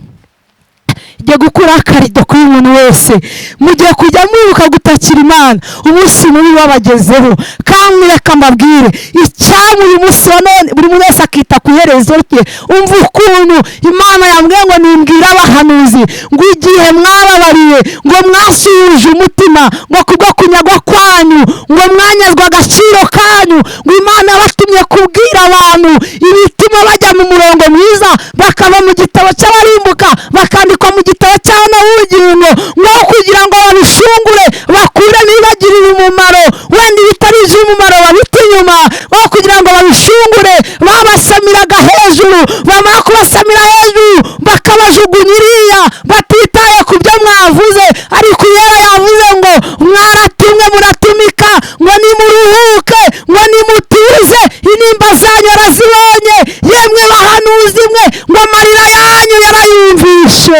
igiye gukuraho akarido kuri buri muntu wese. Mugiye kujya mwibuka gutakira Imana umunsi mubi wabagezeho. Kandi reka mbabwire icyaba uyu munsi wa none, buri muntu wese akita ku iherezo rye. Umva ukuntu Imana yambwiye ngo nimbwire abahanuzi ngo igihe mwababariye, ngo mwasubije umutima, ngo kubwo kunyagwa kwanyu, ngo mwanyazwe agaciro kanyu, ngo Imana yabatumye kubwira abantu ibituma bajya mu murongo mwiza, bakaba mu gitabo cy'abarimbuka, bakandikwa mu gitabo cy'abana b'ubugingo, ngo kugira ngo babishungure bakure ntibagirire umumaro, wenda ibitari iby'umumaro babite inyuma, aho kugira ngo babishungure babasamiraga hejuru, bamara kubasamira hejuru bakabajugunya iriya, batitaye ku byo mwavuze. Ariko Yera yavuze ngo mwaratumwe muratumika, ngo nimuruhuke, ngo nimutuze, intimba zanyu yarazibonye. Yemwe bahanuzi mwe, ngo amarira yanyu yarayumvishe.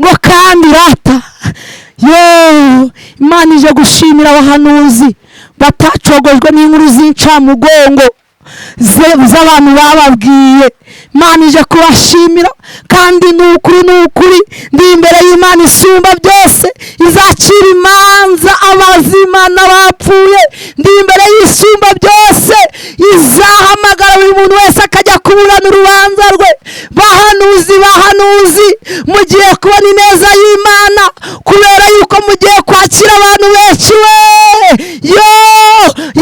Ngo kandi rata yo Imana ije gushimira abahanuzi batacogojwe n'inkuru z'incamugongo z'abantu bababwiye. Imana ije kubashimira, kandi ni ukuri, ni ukuri, ndi imbere y'Imana isumba byose, izacira imanza abazima n'abapfuye. Ndi imbere y'isumba byose, izahamagara buri muntu wese akajya kuburana urubanza rwe. Bahanuzi, bahanuzi, mugiye kubona ineza y'Imana, kubera yuko mugiye kwakira abantu benshi. We yo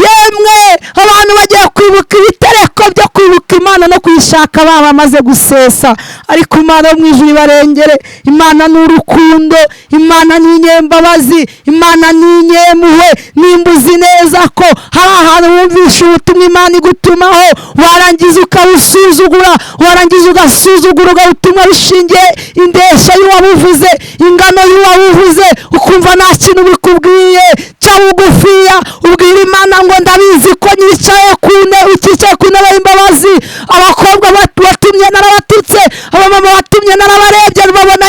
yemwe, abantu bagiye kwibuka ibitereko byo kwibuka Imana no kuyishaka baba bamaze gusesa. Ariko Imana yo mu ijuru ibarengere. Imana ni urukundo, Imana ni inyembabazi, Imana ni inyempuhwe. Nimba uzi neza ko hari ahantu wumvisha ubutumwa Imana igutumaho, warangiza ukabusuzugura, warangiza ugasuzugura ubutumwa bishingiye indeshyo y'uwabuvuze, ingano y'uwabuvuze, ukumva nta kintu bikubwiye, ca bugufiya ubwira Imana ngo ndabizi ko nyicaye ku ntebe, ukicaye ku ntebe y'imbabazi. Abakobwa batumye narabatutse, abamama batumye narabarebye, babona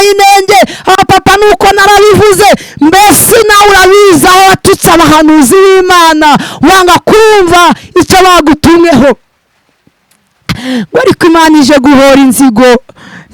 Abapapa nuko narabivuze, mbese nawe urabizi aho watutse abahanuzi b'Imana wanga kumva icyo bagutumweho. Ngo ariko Imana ije guhora inzigo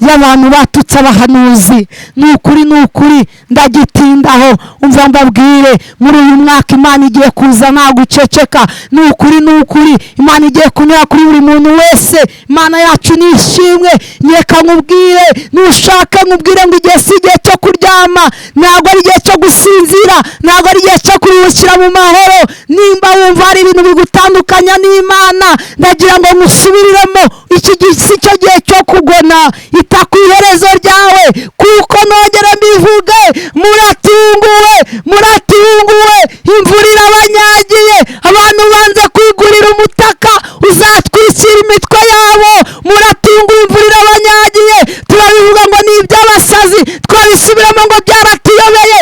y'abantu batutse abahanuzi. Ni ukuri, ni ukuri, ndagitindaho. Umva mbabwire, muri uyu mwaka Imana igiye kuza nta guceceka. Ni ukuri, ni ukuri, Imana igiye kunyura kuri buri muntu wese. Imana yacu ni ishimwe. Nyeka nkubwire, nushaka nkubwire ngo igihe si igihe cyo kuryama, ntabwo ari igihe cyo gusinzira, ntabwo ari igihe cyo kuruhukira mu mahoro. Nimba wumva hari ibintu bigutandukanya n'Imana, ndagira ngo nkusubiriremo, iki si cyo gihe cyo kugona. Ita ku iherezo ryawe, kuko nongere mbivuge, muratunguwe, muratunguwe, imvura irabanyagiye, abantu banze kwigurira umutaka uzatwikira imitwe yabo. Muratunguwe, imvura irabanyagiye. Turabivuga ngo ni iby'abasazi, twabisubiramo ngo byaratuyobeye,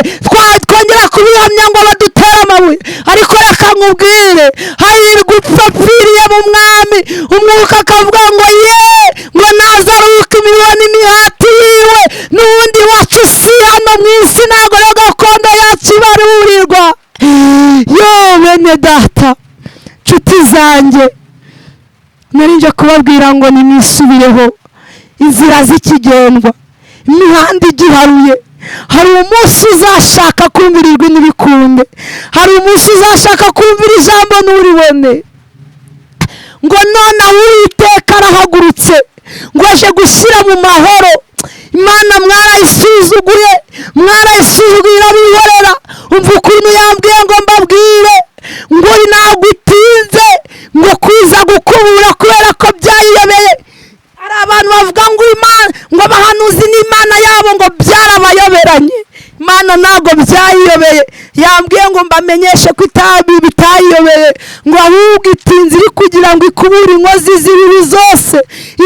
twongera kubihamya ngo badutere amabuye. Ariko reka nkubwire, hahirwa upfa apfiriye mu mwami. Umwuka akavuga ngo ye, ngo nazaruka imiruho n'imihati yiwe, n'ubundi wacu si hano mu isi, ntabwo rero gakondo yacu ibarurirwa. Yo bene data, nshuti zanjye, nari nje kubabwira ngo nimwisubireho, inzira z'ikigendwa, imihanda igiharuye. Hari umunsi uzashaka kumvira ijwi ntibikunde, hari umunsi uzashaka kumvira ijambo nturibone. Ngo noneho Uwiteka arahagurutse ngo aje gushyira mu mahoro. Imana mwarayisuzuguye, mwarayisuzuguye irabihorera. Umva ukuntu yambwiye ngo mbabwire ngo ntabwo itinze ngo kuza gukubura kubera ko byayiyobeye. Hari abantu bavuga ngo Imana, ngo abahanuzi n'Imana yabo ngo byarabayoberanye. Imana ntabwo byayiyobeye. Yambwiye ngo mbamenyeshe ko itabi bitayiyobeye, ngo ahubwo itinze iri kugira ngo ikubure inkozi z'ibibi zose,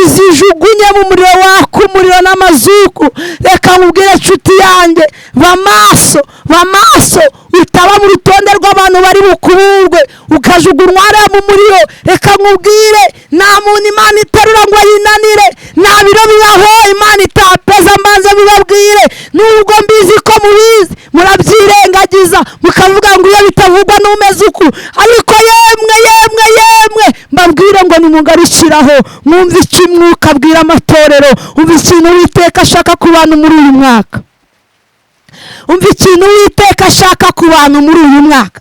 izijugunye mu muriro waka umuriro n'amazuku. Reka nkubwire nshuti yanjye, ba maso, ba maso, utaba mu rutonde rw'abantu bari bukuburwe ukajugunywa hariya mu muriro. Reka nkubwire, nta muntu Imana iterura ngo ayinanire, nta biro bibaho Imana itapeza. Mbanze bibabwire, nubwo mbizi ko mubizi murabyirengagiza mukavuga ngo iyo bitavugwa n'umeze uku, ariko yemwe yemwe yemwe mbabwire ngo nimugarukiraho mwumve icyo umwuka abwira amatorero. Umva ikintu Uwiteka ashaka ku bantu muri uyu mwaka. Umva ikintu Uwiteka ashaka ku bantu muri uyu mwaka.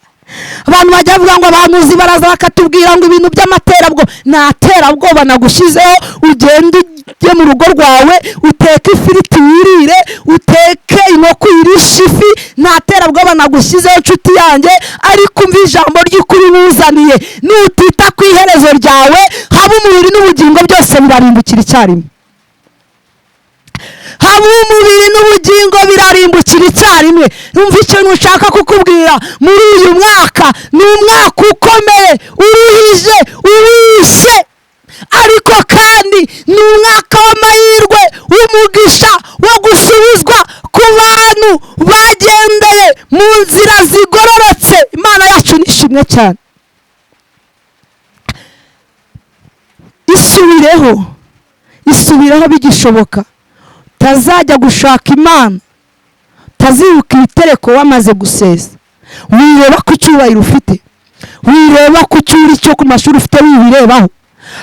Abantu bajya bavuga ngo abahanuzi baraza bakatubwira ngo ibintu by'amaterabwoba. Nta terabwoba nagushyizeho, ugende ujye mu rugo rwawe uteke ifiriti wirire, uteke inkoko uyirishe ifi. Nta terabwoba nagushyizeho nshuti yanjye, ariko umva ijambo ry'ukuri nkuzaniye. Nutita ku iherezo ryawe, haba umubiri n'ubugingo byose birarimbukira icyarimwe. Haba umubiri n'ubugingo birarimbukira icyarimwe. Umva ikintu nshaka kukubwira muri uyu mwaka, ni umwaka ukomeye, uruhije, uwishe, ariko kandi ni umwaka w'amahirwe, w'umugisha, wo gusubizwa ku bantu bagendeye mu nzira zigororotse. Imana yacu ni ishimwe cyane. Isubireho, isubireho bigishoboka. Tazajya gushaka Imana, tazibuka ibitereko wamaze gusesa. Wireba ku cyubahiro ufite, wireba ku cyuri cyo ku mashuri ufite, wibirebaho.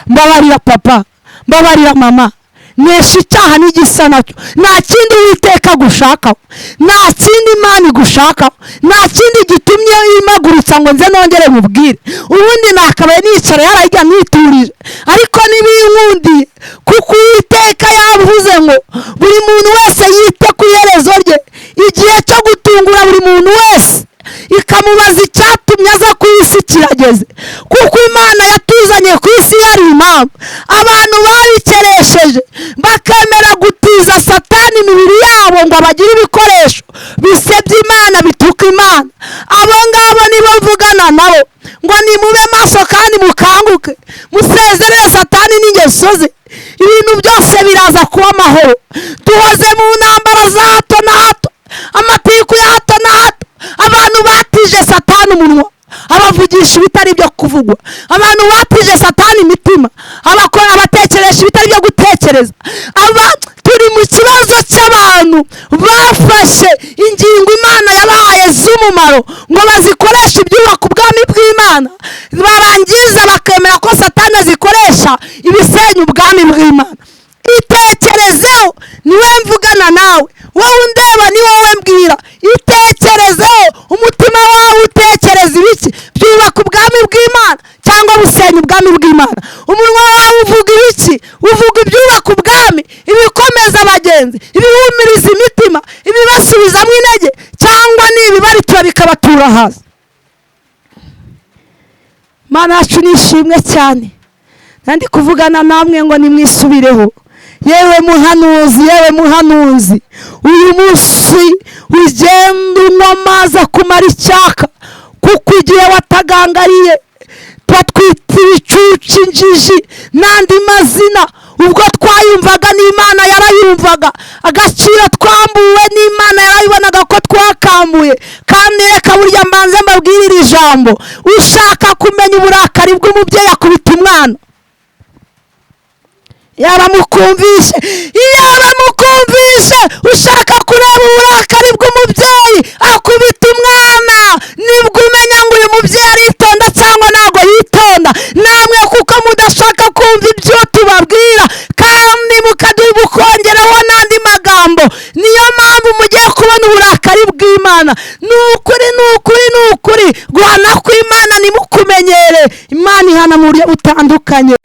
Mbabarira papa, mbabarira mama, nesha icyaha n'igisa nacyo. Nta kindi Uwiteka agushakaho, nta kindi Imana igushakaho, nta kindi gitumye imagurutsa ngo nze nongere mubwire. Ubundi nakabaye nicara yarajya niturije, ariko ntibinkundiye, kuko Uwiteka yavuze ngo buri muntu wese yite ku iherezo rye. Igihe cyo gutungura buri muntu wese ikamubaza icyatumye aza ku isi kirageze, kuko Imana yatuzanye ku isi yari impamvu. Abantu babikeresheje bakemera gutiza Satani imibiri yabo ngo abagire ibikoresho bisebya Imana, bituka Imana. Abo ngabo nibo mvugana nabo ngo nimube maso kandi mukanguke, musezerere Satani n'ingeso ze, ibintu byose biraza kuba amahoro. Tuhoze mu ntambara za hato na hato, amatiku ya hato na hato. Abantu batije Satani umunwa, abavugisha ibitari byo kuvugwa. Abantu batije Satani imitima, abakora abatekeresha ibitari byo gutekereza. Aba turi mu kibazo cy'abantu abantu bafashe ingingo Imana yabahaye z'umumaro ngo bazikoreshe ibyubaka ubwami bw'Imana, barangiza bakemera ko Satani azikoresha ibisenya ubwami bw'Imana. Itekerezeho, niwe mvugana nawe, wowe undeba ni wowe mbwira. Itekerezeho, umutima wawe utekereza ibiki byubaka ubwami bw'Imana cyangwa busenya ubwami bw'Imana? Umunwa wawe uvuga ibiki? Uvuga ibyubaka ubwami, ibikomeza abagenzi, ibihumiriza imitima, ibibasubizamo intege, cyangwa ni ibibaritura bikabatura hasi? Mana yacu nishimwe cyane. Nandi kuvugana namwe ngo nimwisubireho. Yewe muhanuzi, yewe muhanuzi, uyu munsi ugenda unywa amazi akumara icyaka, kuko igihe watagangariye twatwita ibicucu, injiji n'andi mazina. Ubwo twayumvaga n'Imana yarayumvaga, agaciro twambuwe n'Imana yarayibonaga ko twakambuye. Kandi reka burya mbanze mbabwirire ijambo, ushaka kumenya uburakari bw'umubyeyi akubita umwana. Yaramukumvishe, yaramukumvishe. Ushaka kureba uburakari bw'umubyeyi akubita umwana, nibwo umenya ngo uyu mubyeyi aritonda cyangwa ntabwo yitonda. Namwe kuko mudashaka kumva ibyo tubabwira kandi mukongeraho n'andi magambo, niyo mpamvu mugiye kubona uburakari bw'Imana. Ni ukuri, ni ukuri, ni ukuri, guhana kw'Imana nimukumenyere. Imana ihana mu buryo butandukanye.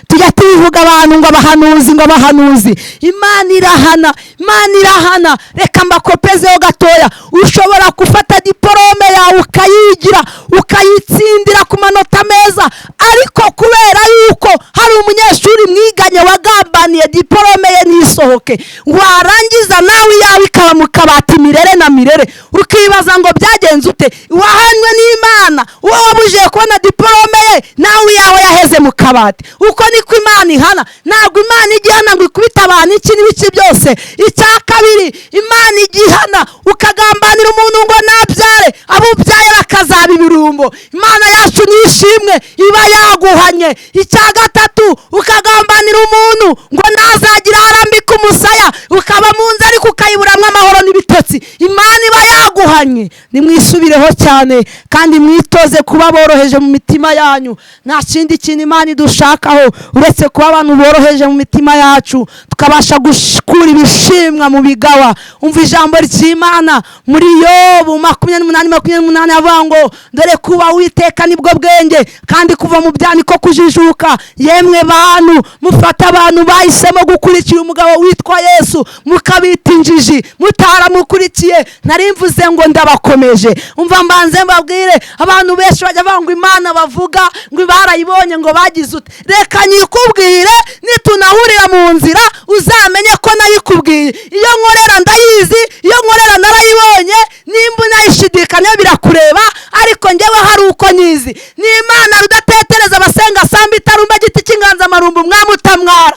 Tujya tubivuga abantu ngo abahanuzi, ngo abahanuzi. Imana irahana, Imana irahana. Reka mbakopezeho gatoya. Ushobora gufata diporome yawe ukayigira, ukayitsindira ku manota meza, ariko kubera yuko hari umunyeshuri mwiganye wagambaniye diporome ye ntisohoke, warangiza nawe iyawe ikaba mu kabati mirere na mirere, ukibaza ngo byagenze ute? Wahanywe n'Imana, uwo wabujije kubona diporome ye nawe iyawe yaheze mu kabati. Uko niko Imana ihana. Ntabwo Imana igihana ngo ikubite abantu iki n'ibiki byose. Icya kabiri, Imana igihana ukagambanira umuntu ngo nabyare, abo ubyaye bakazaba ibirumbo. Imana yacu nishimwe, iba yaguhanye. Icya gatatu, ukagambanira umuntu ngo nazagira arambika umusaya, ukaba mu nzu ariko ukayiburamwo amahoro n'ibitotsi. Imana iba yaguhanye. Nimwisubireho cyane kandi mwitoze kuba boroheje mu mitima yanyu. Nta kindi kintu Imana idushakaho uretse kuba abantu boroheje mu mitima yacu, tukabasha gukura ibishimwa mu bigawa. Umva ijambo ry'Imana muri Yobu 28:28 avuga ngo dore kuba Uwiteka nibwo bwenge, kandi kuva mu byaha niko kujijuka. Yemwe bantu mufata abantu bahisemo gukurikira umugabo witwa Yesu mukabita injiji, mutaramukurikiye. Nari mvuze ngo ndabakomeje. Umva mbanze mbabwire, abantu benshi bajya bavuga ngo Imana bavuga ngo barayibonye ngo bagize ute. Reka nyikubwire, nitunahurira mu nzira uzamenye ko nayikubwiye. Iyo nkorera ndayizi, iyo nkorera narayibonye, nimba unayishidikanya birakureba, ariko njyewe hari uko nyizi. Ni Imana rudatetereza abasenga samba itarumba giti cy'inganzamarumbu umwami utamwara.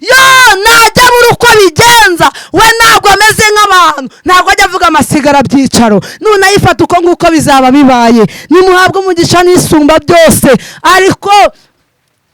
Yo najya buri uko bigenza, we ntabwo ameze nk'abantu, ntabwo ajya avuga amasigara byicaro. Nunayifata uko nguko bizaba bibaye. Nimuhabwe umugisha n'isumba byose. Ariko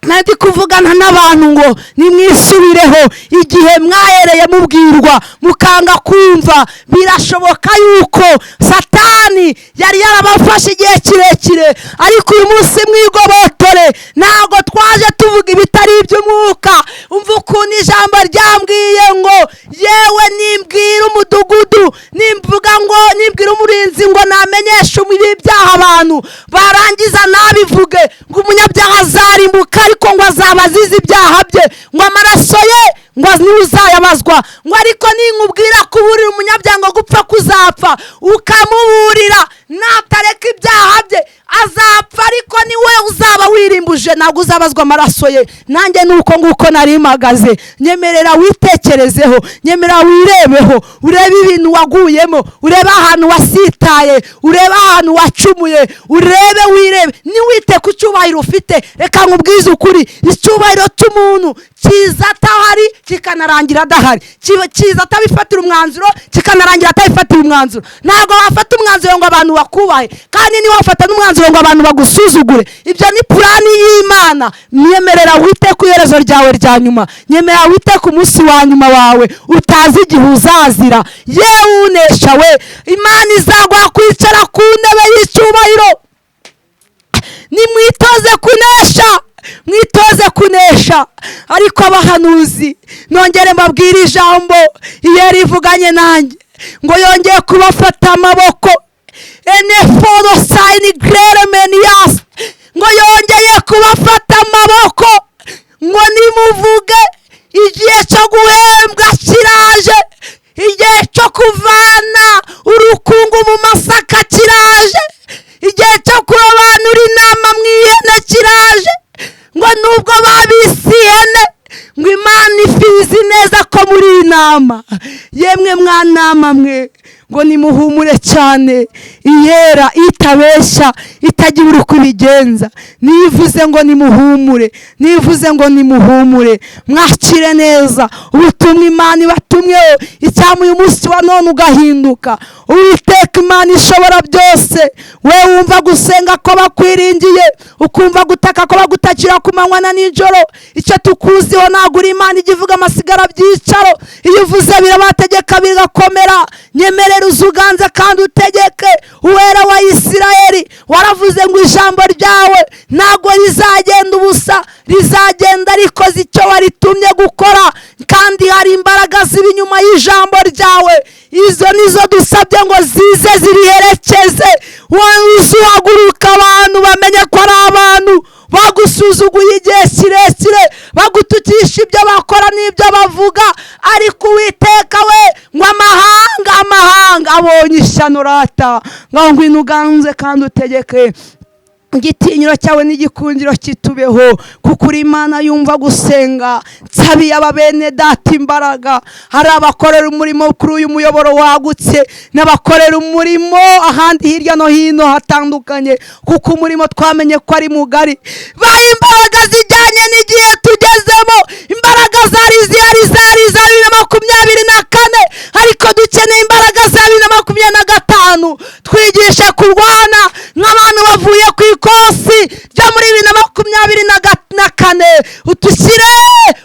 nandi kuvugana n'abantu ngo nimwisubireho. Igihe mwahereye mubwirwa mukanga kumva, birashoboka yuko Satani yari yarabafashe igihe kirekire, ariko uyu munsi mwigobotore. Ntabwo twaje tuvuga ibitari iby'umwuka. Umva ukuntu ijambo ryambwiye ngo yewe nimbwira umudugudu, nimvuga ngo nimbwira umurinzi ngo namenyeshe ibyaha abantu, barangiza nabivuge ngo umunyabyaha azarimbuka, ariko ngo azaba azize ibyaha bye, ngo amaraso ye ngo ntuzayabazwa. Ngo ariko ninkubwira kuburira umunyabyaha ngo gupfa kuzapfa, ukamuburira natareka ibyaha bye azapfa, ariko niwe uzaba wirimbuje, ntabwo uzabazwa amaraso ye. Nanjye nuko nguko nari mpagaze. Nyemerera witekerezeho, nyemerera wirebeho, urebe ibintu waguyemo, urebe ahantu wasitaye, urebe ahantu wacumuye, urebe wirebe. Niwite ku cyubahiro ufite. Reka nkubwize ukuri, icyubahiro cy'umuntu kiza atahari kikanarangira adahari, kiza atabifatira umwanzuro kikanarangira atabifatira umwanzuro. Ntabwo wafata umwanzuro ngo abantu bakubahe, kandi niba wafata n'umwanzuro umwanzuro ngo abantu bagusuzugure. Ibyo ni purani y'Imana. Nyemerera wite ku iherezo ryawe rya nyuma, nyemerera wite ku munsi wa nyuma wawe utazi igihe uzazira. Yewe unesha we, Imana izaguha kwicara ku ntebe y'icyubahiro. Nimwitoze kunesha, mwitoze kunesha. Ariko abahanuzi, nongere mbabwire ijambo iyo rivuganye nanjye ngo yongeye kubafata amaboko. Eneforo sayini greremenias, ngo yongeye kubafata amaboko ngo nimuvuge igihe cyo guhembwa kiraje, igihe cyo kuvana urukungu mu masaka kiraje, igihe cyo kurobanura inama mu ihene kiraje. Ngo nubwo babise ihene, ngo Imana ifizi neza ko muri inama. Yemwe mwanama mwe, ngo nimuhumure cyane, iyera itabeshya itagira uko ibigenza. Nivuze ngo nimuhumure, nivuze ngo nimuhumure, mwakire neza ubutumwa Imana ibatumweho. Icyamuye umunsi wa none ugahinduka. Uwiteka Imana ishobora byose, we wumva gusenga ko bakwiringiye, ukumva gutaka ko bagutakira ku manywa na nijoro. Icyo tukuziho ntabwo uri Imana ijya ivuga amasigara byicaro, iyo uvuze birabategeka bigakomera. Nyemerera uzuganze kandi utegeke. Uwera wa Isirayeli, waravuze ngo ijambo ryawe ntabwo rizagenda ubusa, rizagenda rikoze icyo waritumye gukora. Kandi hari imbaraga ziba inyuma y'ijambo ryawe, izo nizo dusabye ngo zize ziriherekeze. Uzuhaguruka abantu bamenye ko ari abantu bagusuzuguye igihe kirekire, bagutukisha ibyo bakora n'ibyo bavuga. Ariko Uwiteka we, ngo amahanga amahanga abonye ishyano rata, ngo ngwino uganze kandi utegeke. Igitinyiro cyawe n'igikundiro kitubeho, kuko uri Imana yumva gusenga. Nsabiye aba bene data imbaraga. Hari abakorera umurimo kuri uyu muyoboro wagutse, n'abakorera umurimo ahandi hirya no hino hatandukanye, kuko umurimo twamenye ko ari mugari. Baha imbaraga zijyanye n'igihe tugezemo. Imbaraga zari zihari zari za 2024, ariko dukeneye imbaraga za 2025. Twigishe kurwana nk'abantu bavuye ku ikosi ryo muri 2024. Utushyire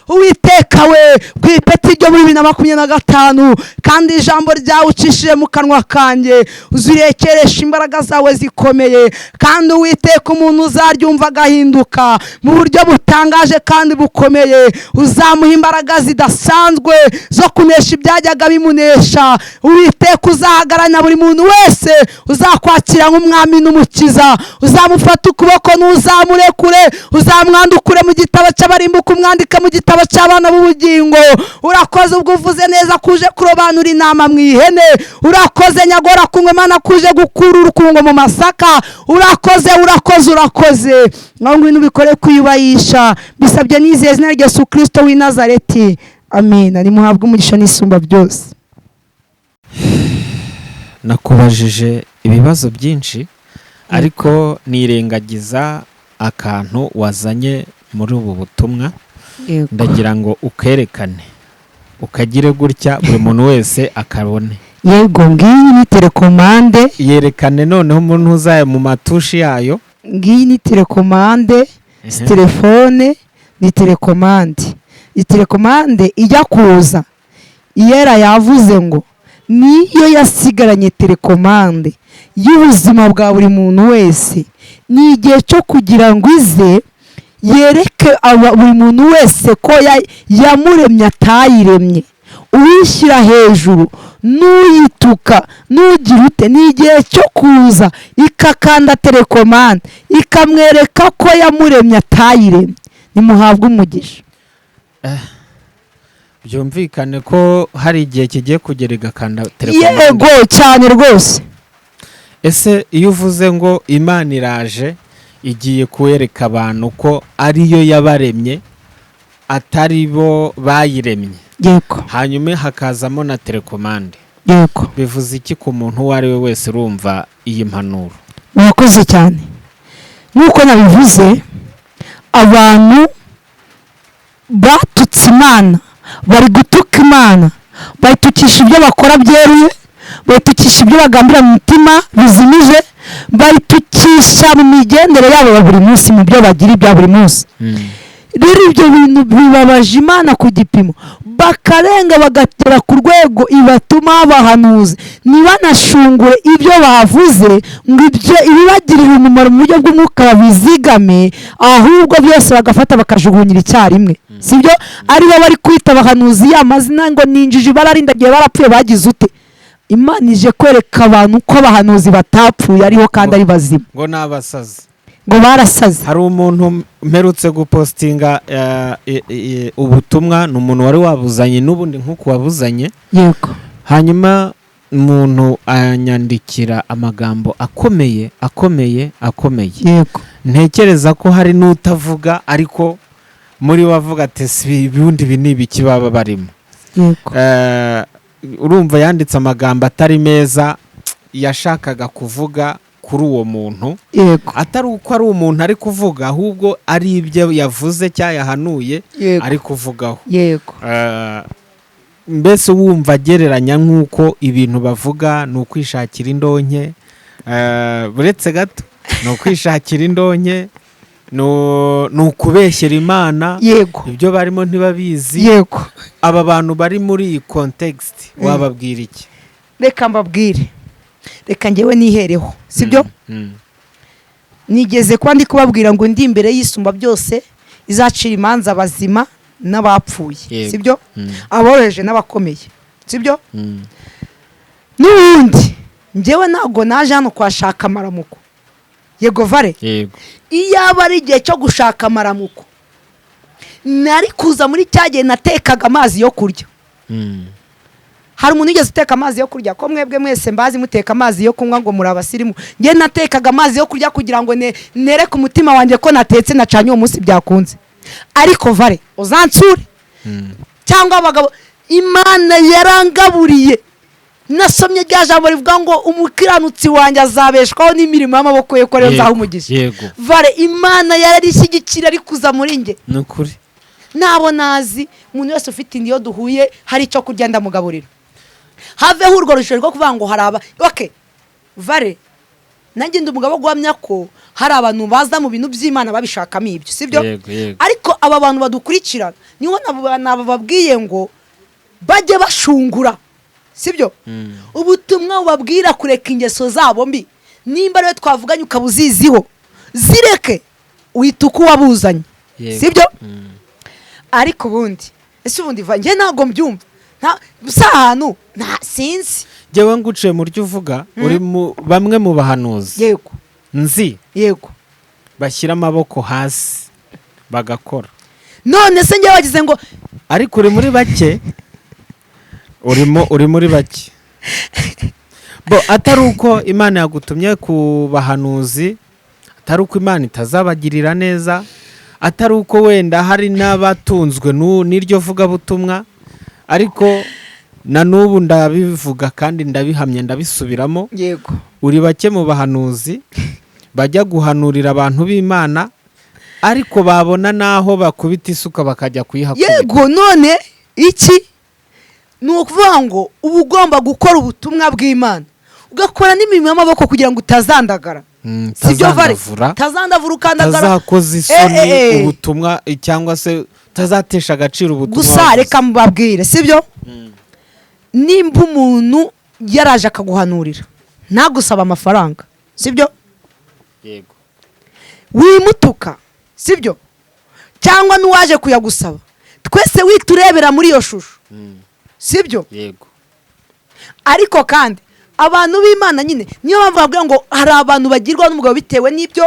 Uwiteka we ku ipeti ryo muri 2025, kandi ijambo ryawe ucishije mu kanwa kanjye uzirekeresha imbaraga zawe zikomeye. Kandi Uwiteka, umuntu uzaryumva agahinduka mu buryo butangaje kandi bukomeye, uzamuha imbaraga zidasanzwe zo kunesha ibyajyaga bimunesha. Uwiteka, uzahagararana buri muntu wese uzakwakira nk'umwami n'umukiza, uzamufata ukuboko ntuzamurekure, uzamwandukure mu gitabo cy'abarimbuka, umwandike mu gitabo cy'abana b'ubugingo. Urakoze ubwo uvuze neza kuje kurobanura inama mu ihene. Urakoze nyagora kunywa Imana kuje gukura urukungo mu masaka. Urakoze, urakoze, urakoze. Ngaho ngwino ubikore kwiyubahisha. Bisabye nizeye izina rya Yesu Kristo w'i Nazareti, amina. Nimuhabwe umugisha n'isumba byose. Nakubajije ibibazo byinshi, ariko nirengagiza akantu wazanye muri ubu butumwa. Ndagira ngo ukerekane, ukagire gutya buri muntu wese akabone. Yego, ngiyi ni telekomande. Yerekane noneho umuntu uzaye mu matushi yayo. Ngiyi ni telekomande, si telefone, ni telekomande. Iyi telekomande ijya kuza, Iyera yavuze ngo niyo yasigaranye telekomande y'ubuzima bwa buri muntu wese. Ni igihe cyo kugira ngo ize yereke buri muntu wese ko yamuremye atayiremye. Uwishyira hejuru n'uyituka n'ugira ute, ni igihe cyo kuza ikakanda telekomande ikamwereka ko yamuremye atayiremye. Nimuhabwe umugisha. Byumvikane ko hari igihe kigiye kugera igakanda telekomande. Yego cyane rwose. Ese iyo uvuze ngo Imana iraje igiye kwereka abantu ko ariyo yabaremye atari bo bayiremye, Yego. hanyuma hakazamo na telekomande, Yego. bivuze iki ku muntu uwo ari we wese urumva iyi mpanuro? Murakoze cyane. Nk'uko nabivuze, abantu batutse Imana, bari gutuka Imana, bayitukisha ibyo bakora byeruye, bayitukisha ibyo bagambira mu mutima bizimije, bayitukisha Imigisha mu migendere yabo ya buri munsi, mu byo bagira ibya buri munsi. Rero ibyo bintu bibabaje Imana ku gipimo, bakarenga bagatera ku rwego ibatuma abahanuzi ntibanashungure ibyo bavuze ngo ibyo ibibagirira umumaro mu buryo bw'umwuka babizigame, ahubwo byose bagafata bakajugunyira icyarimwe, sibyo? Aribo bari kwita abahanuzi ya mazina ngo ni injiji, bararindagiye, barapfuye, bagize ute. Imana ije kwereka abantu ko abahanuzi batapfuye, ariho kandi ari bazima. Ngo ni abasazi. Ngo barasaze. Hari umuntu mperutse gupostinga ubutumwa, ni umuntu wari wabuzanye n'ubundi nk'uku wabuzanye. Hanyuma umuntu anyandikira amagambo akomeye, akomeye, akomeye. Ntekereza ko hari n'utavuga, ariko muri we avuga ati: "Si ubundi ibi ni ibiki baba barimo?" Urumva yanditse amagambo atari meza yashakaga kuvuga kuri uwo muntu, atari uko ari umuntu ari kuvuga, ahubwo ari ibyo yavuze cyangwa yahanuye ari kuvugaho. Mbese wumva agereranya nk'uko ibintu bavuga ni ukwishakira indonke, buretse gato, ni ukwishakira indonke, ni ukubeshyera Imana, ibyo barimo ntibabizi. Aba bantu bari muri iyi context wababwira iki? Reka mbabwire, reka ngewe nihereho, sibyo? Nigeze kuba ndi kubabwira ngo ndi imbere y'Isumba byose izacira imanza abazima n'abapfuye, sibyo? Aboroheje n'abakomeye, sibyo? N'ubundi ngewe ntabwo naje hano kuhashaka amaramuko, yego vare? Yego. Iyo aba ari igihe cyo gushaka amaramuko, nari kuza muri cya gihe natekaga amazi yo kurya. Hari umuntu wigeze uteka amazi yo kurya? Ko mwebwe mwese mbazi muteka amazi yo kunywa ngo muri abasirimu, njye natekaga amazi yo kurya kugira ngo nereke umutima wanjye ko natetse, nacanye uwo munsi byakunze. Ariko vare uzansure cyangwa abagabo, Imana yarangaburiye. Nasomye rya jambo rivuga ngo umukiranutsi wanjye azabeshwaho n'imirimo y'amaboko ye, ko rero nzaha umugisha. Vare, Imana yarishyigikira ari kuza muri njye. Ni ukuri. Nabo nazi, umuntu wese ufite inda, iyo duhuye hari icyo kurya ndamugaburira. Haveho urwo rujijo rwo kuvuga ngo hari aba okay. Vare, nanjye ndi umugabo wo guhamya ko hari abantu baza mu bintu by'Imana babishakamo ibyo, sibyo? Yego. Ariko aba bantu badukurikirana, niho nabo babwiye ngo bajye bashungura, sibyo? Ubutumwa bubabwira kureka ingeso zabo mbi. Nimba rero twavuganye ukaba uziziho, zireke, uhita uko wabuzanye. Sibyo? Ariko ubundi ese ubundi njye ntabwo mbyumva. Si ahantu nta sinzi. Njyewe nguciye mu ryo uvuga, uri mu bamwe mu bahanuzi nzi bashyira amaboko hasi bagakora. None se njye wagize ngo Ariko uri muri bake, urimo, uri muri bake bo. Atari uko Imana yagutumye ku bahanuzi, atari uko Imana itazabagirira neza, atari uko wenda hari n'abatunzwe n'iryo vugabutumwa, ariko na n'ubu ndabivuga kandi ndabihamya, ndabisubiramo, uri bake mu bahanuzi bajya guhanurira abantu b'Imana, ariko babona n'aho bakubita isuka bakajya kuyihakubita. Yego. None iki ni ukuvuga ngo uba ugomba gukora ubutumwa bw'Imana, ugakora n'imirimo y'amaboko kugira ngo utazandagara. Sibyo vare? Utazandavura. Utazandavura, ukandagara. Utazakoza isoni ubutumwa, cyangwa se utazatesha agaciro ubutumwa Gusa wavuze. reka mubabwire, sibyo? Nimba umuntu yaraje akaguhanurira ntagusaba amafaranga, sibyo? Yego. Wimutuka, sibyo? Cyangwa n'uwaje kuyagusaba, twese witurebera muri iyo shusho, sibyo? Yego. Ariko kandi abantu b'Imana nyine, niyo mpamvu bavuga ngo hari abantu bagirwa n'umugabo bitewe n'ibyo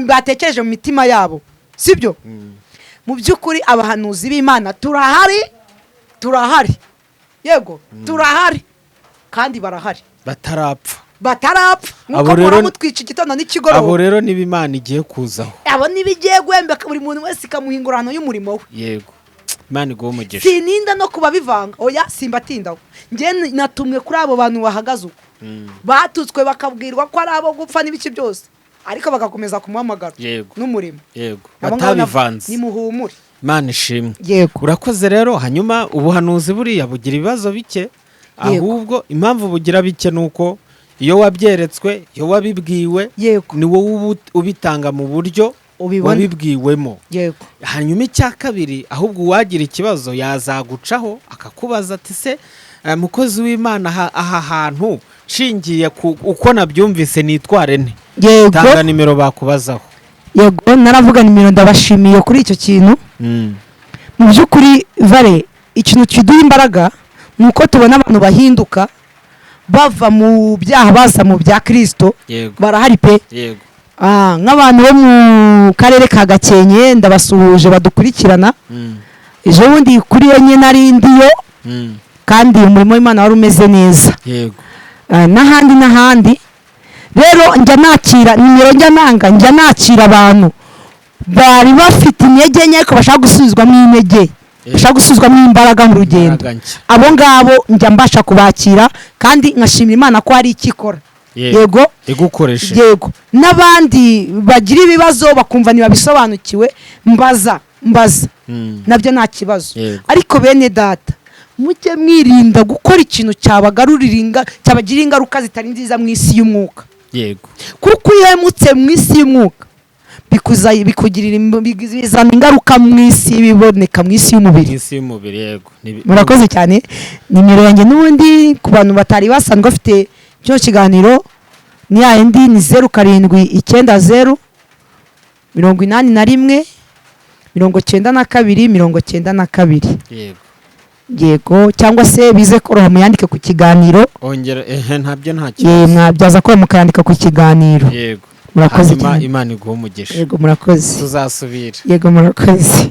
batekereje mu mitima yabo, sibyo? Mu by'ukuri abahanuzi b'Imana turahari, turahari, yego turahari kandi barahari. Batarapfa. Batarapfa nk'uko Abo rero- muhora mutwica igitondo Abo n'ikigoroba. rero niba Imana igiye kuzaho, Abo niba igiye guhembeka buri muntu wese ikamuha ingororano y'umurimo we. Yego, Imana iguhe umugisha. Sininda no kubabivanga, oya, simbatindaho. Njye natumwe kuri abo bantu bahagaze uko, batutswe bakabwirwa ko ari abo gupfa n'ibiki byose, ariko bagakomeza kumuhamagara n'umurimo. Abo ngabo Batabivanze. Nimuhumure. Imana ishimwe. Yego. Urakoze rero. Hanyuma ubuhanuzi buriya bugira ibibazo bike, ahubwo impamvu bugira bike ni uko Iyo wabyeretswe, iyo wabibwiwe, ni wowe uba ubitanga mu buryo Ubibona. wabibwiwemo. Hanyuma icya kabiri, ahubwo uwagira ikibazo yazagucaho akakubaza ati: "Se mukozi w'Imana, aha hantu nshingiye ku uko nabyumvise nitware nte?" Tanga nimero bakubazaho. Yego, naravuga nimero. Ndabashimiye kuri icyo kintu. Mu by'ukuri vare, ikintu kiduha imbaraga ni uko tubona abantu bahinduka, bava mu byaha baza mu bya Kirisito. Barahari pe. Nk'abantu bo mu karere ka Gakenke, ndabasuhuje badukurikirana. Ejo bundi kuri 4 nari ndiyo, kandi umurimo w'Imana wari umeze neza. N'ahandi n'ahandi. Rero njya nakira nimero, njya nanga, njya nakira abantu bari bafite intege nke ariko bashaka gusubizwamo intege, bashaka gusubizwamo imbaraga mu rugendo. Imbaraga nshya. Abo ngabo njya mbasha kubakira, kandi nkashimira Imana ko hari icyo ikora. Yego. Igukoreshe. Yego, n'abandi bagira ibibazo bakumva ntibabisobanukiwe, mbaza, mbaza, nabyo nta kibazo. Ariko bene data, mujye mwirinda gukora ikintu cyabagarurira cyabagirira ingaruka zitari nziza mu isi y'umwuka, kuko iyo uhemutse mu isi y'umwuka bizana ingaruka mu isi iboneka, mu isi y'umubiri. Mu isi y'umubiri, yego. Murakoze cyane. Nimero yanjye n'ubundi, ku bantu batari basanzwe bafite kino kiganiro, ni ya yindi, ni 0790 81 92 92. Yego, cyangwa se bize koroha muyandike ku kiganiro. Ongera, ehe, ntabyo, nta Ye, kibazo. Mwabyaza ko mukayandika ku kiganiro. Murakoze Hanyuma cyane. Imana iguhe umugisha. Yego, murakoze. Tuzasubira. Yego, murakoze.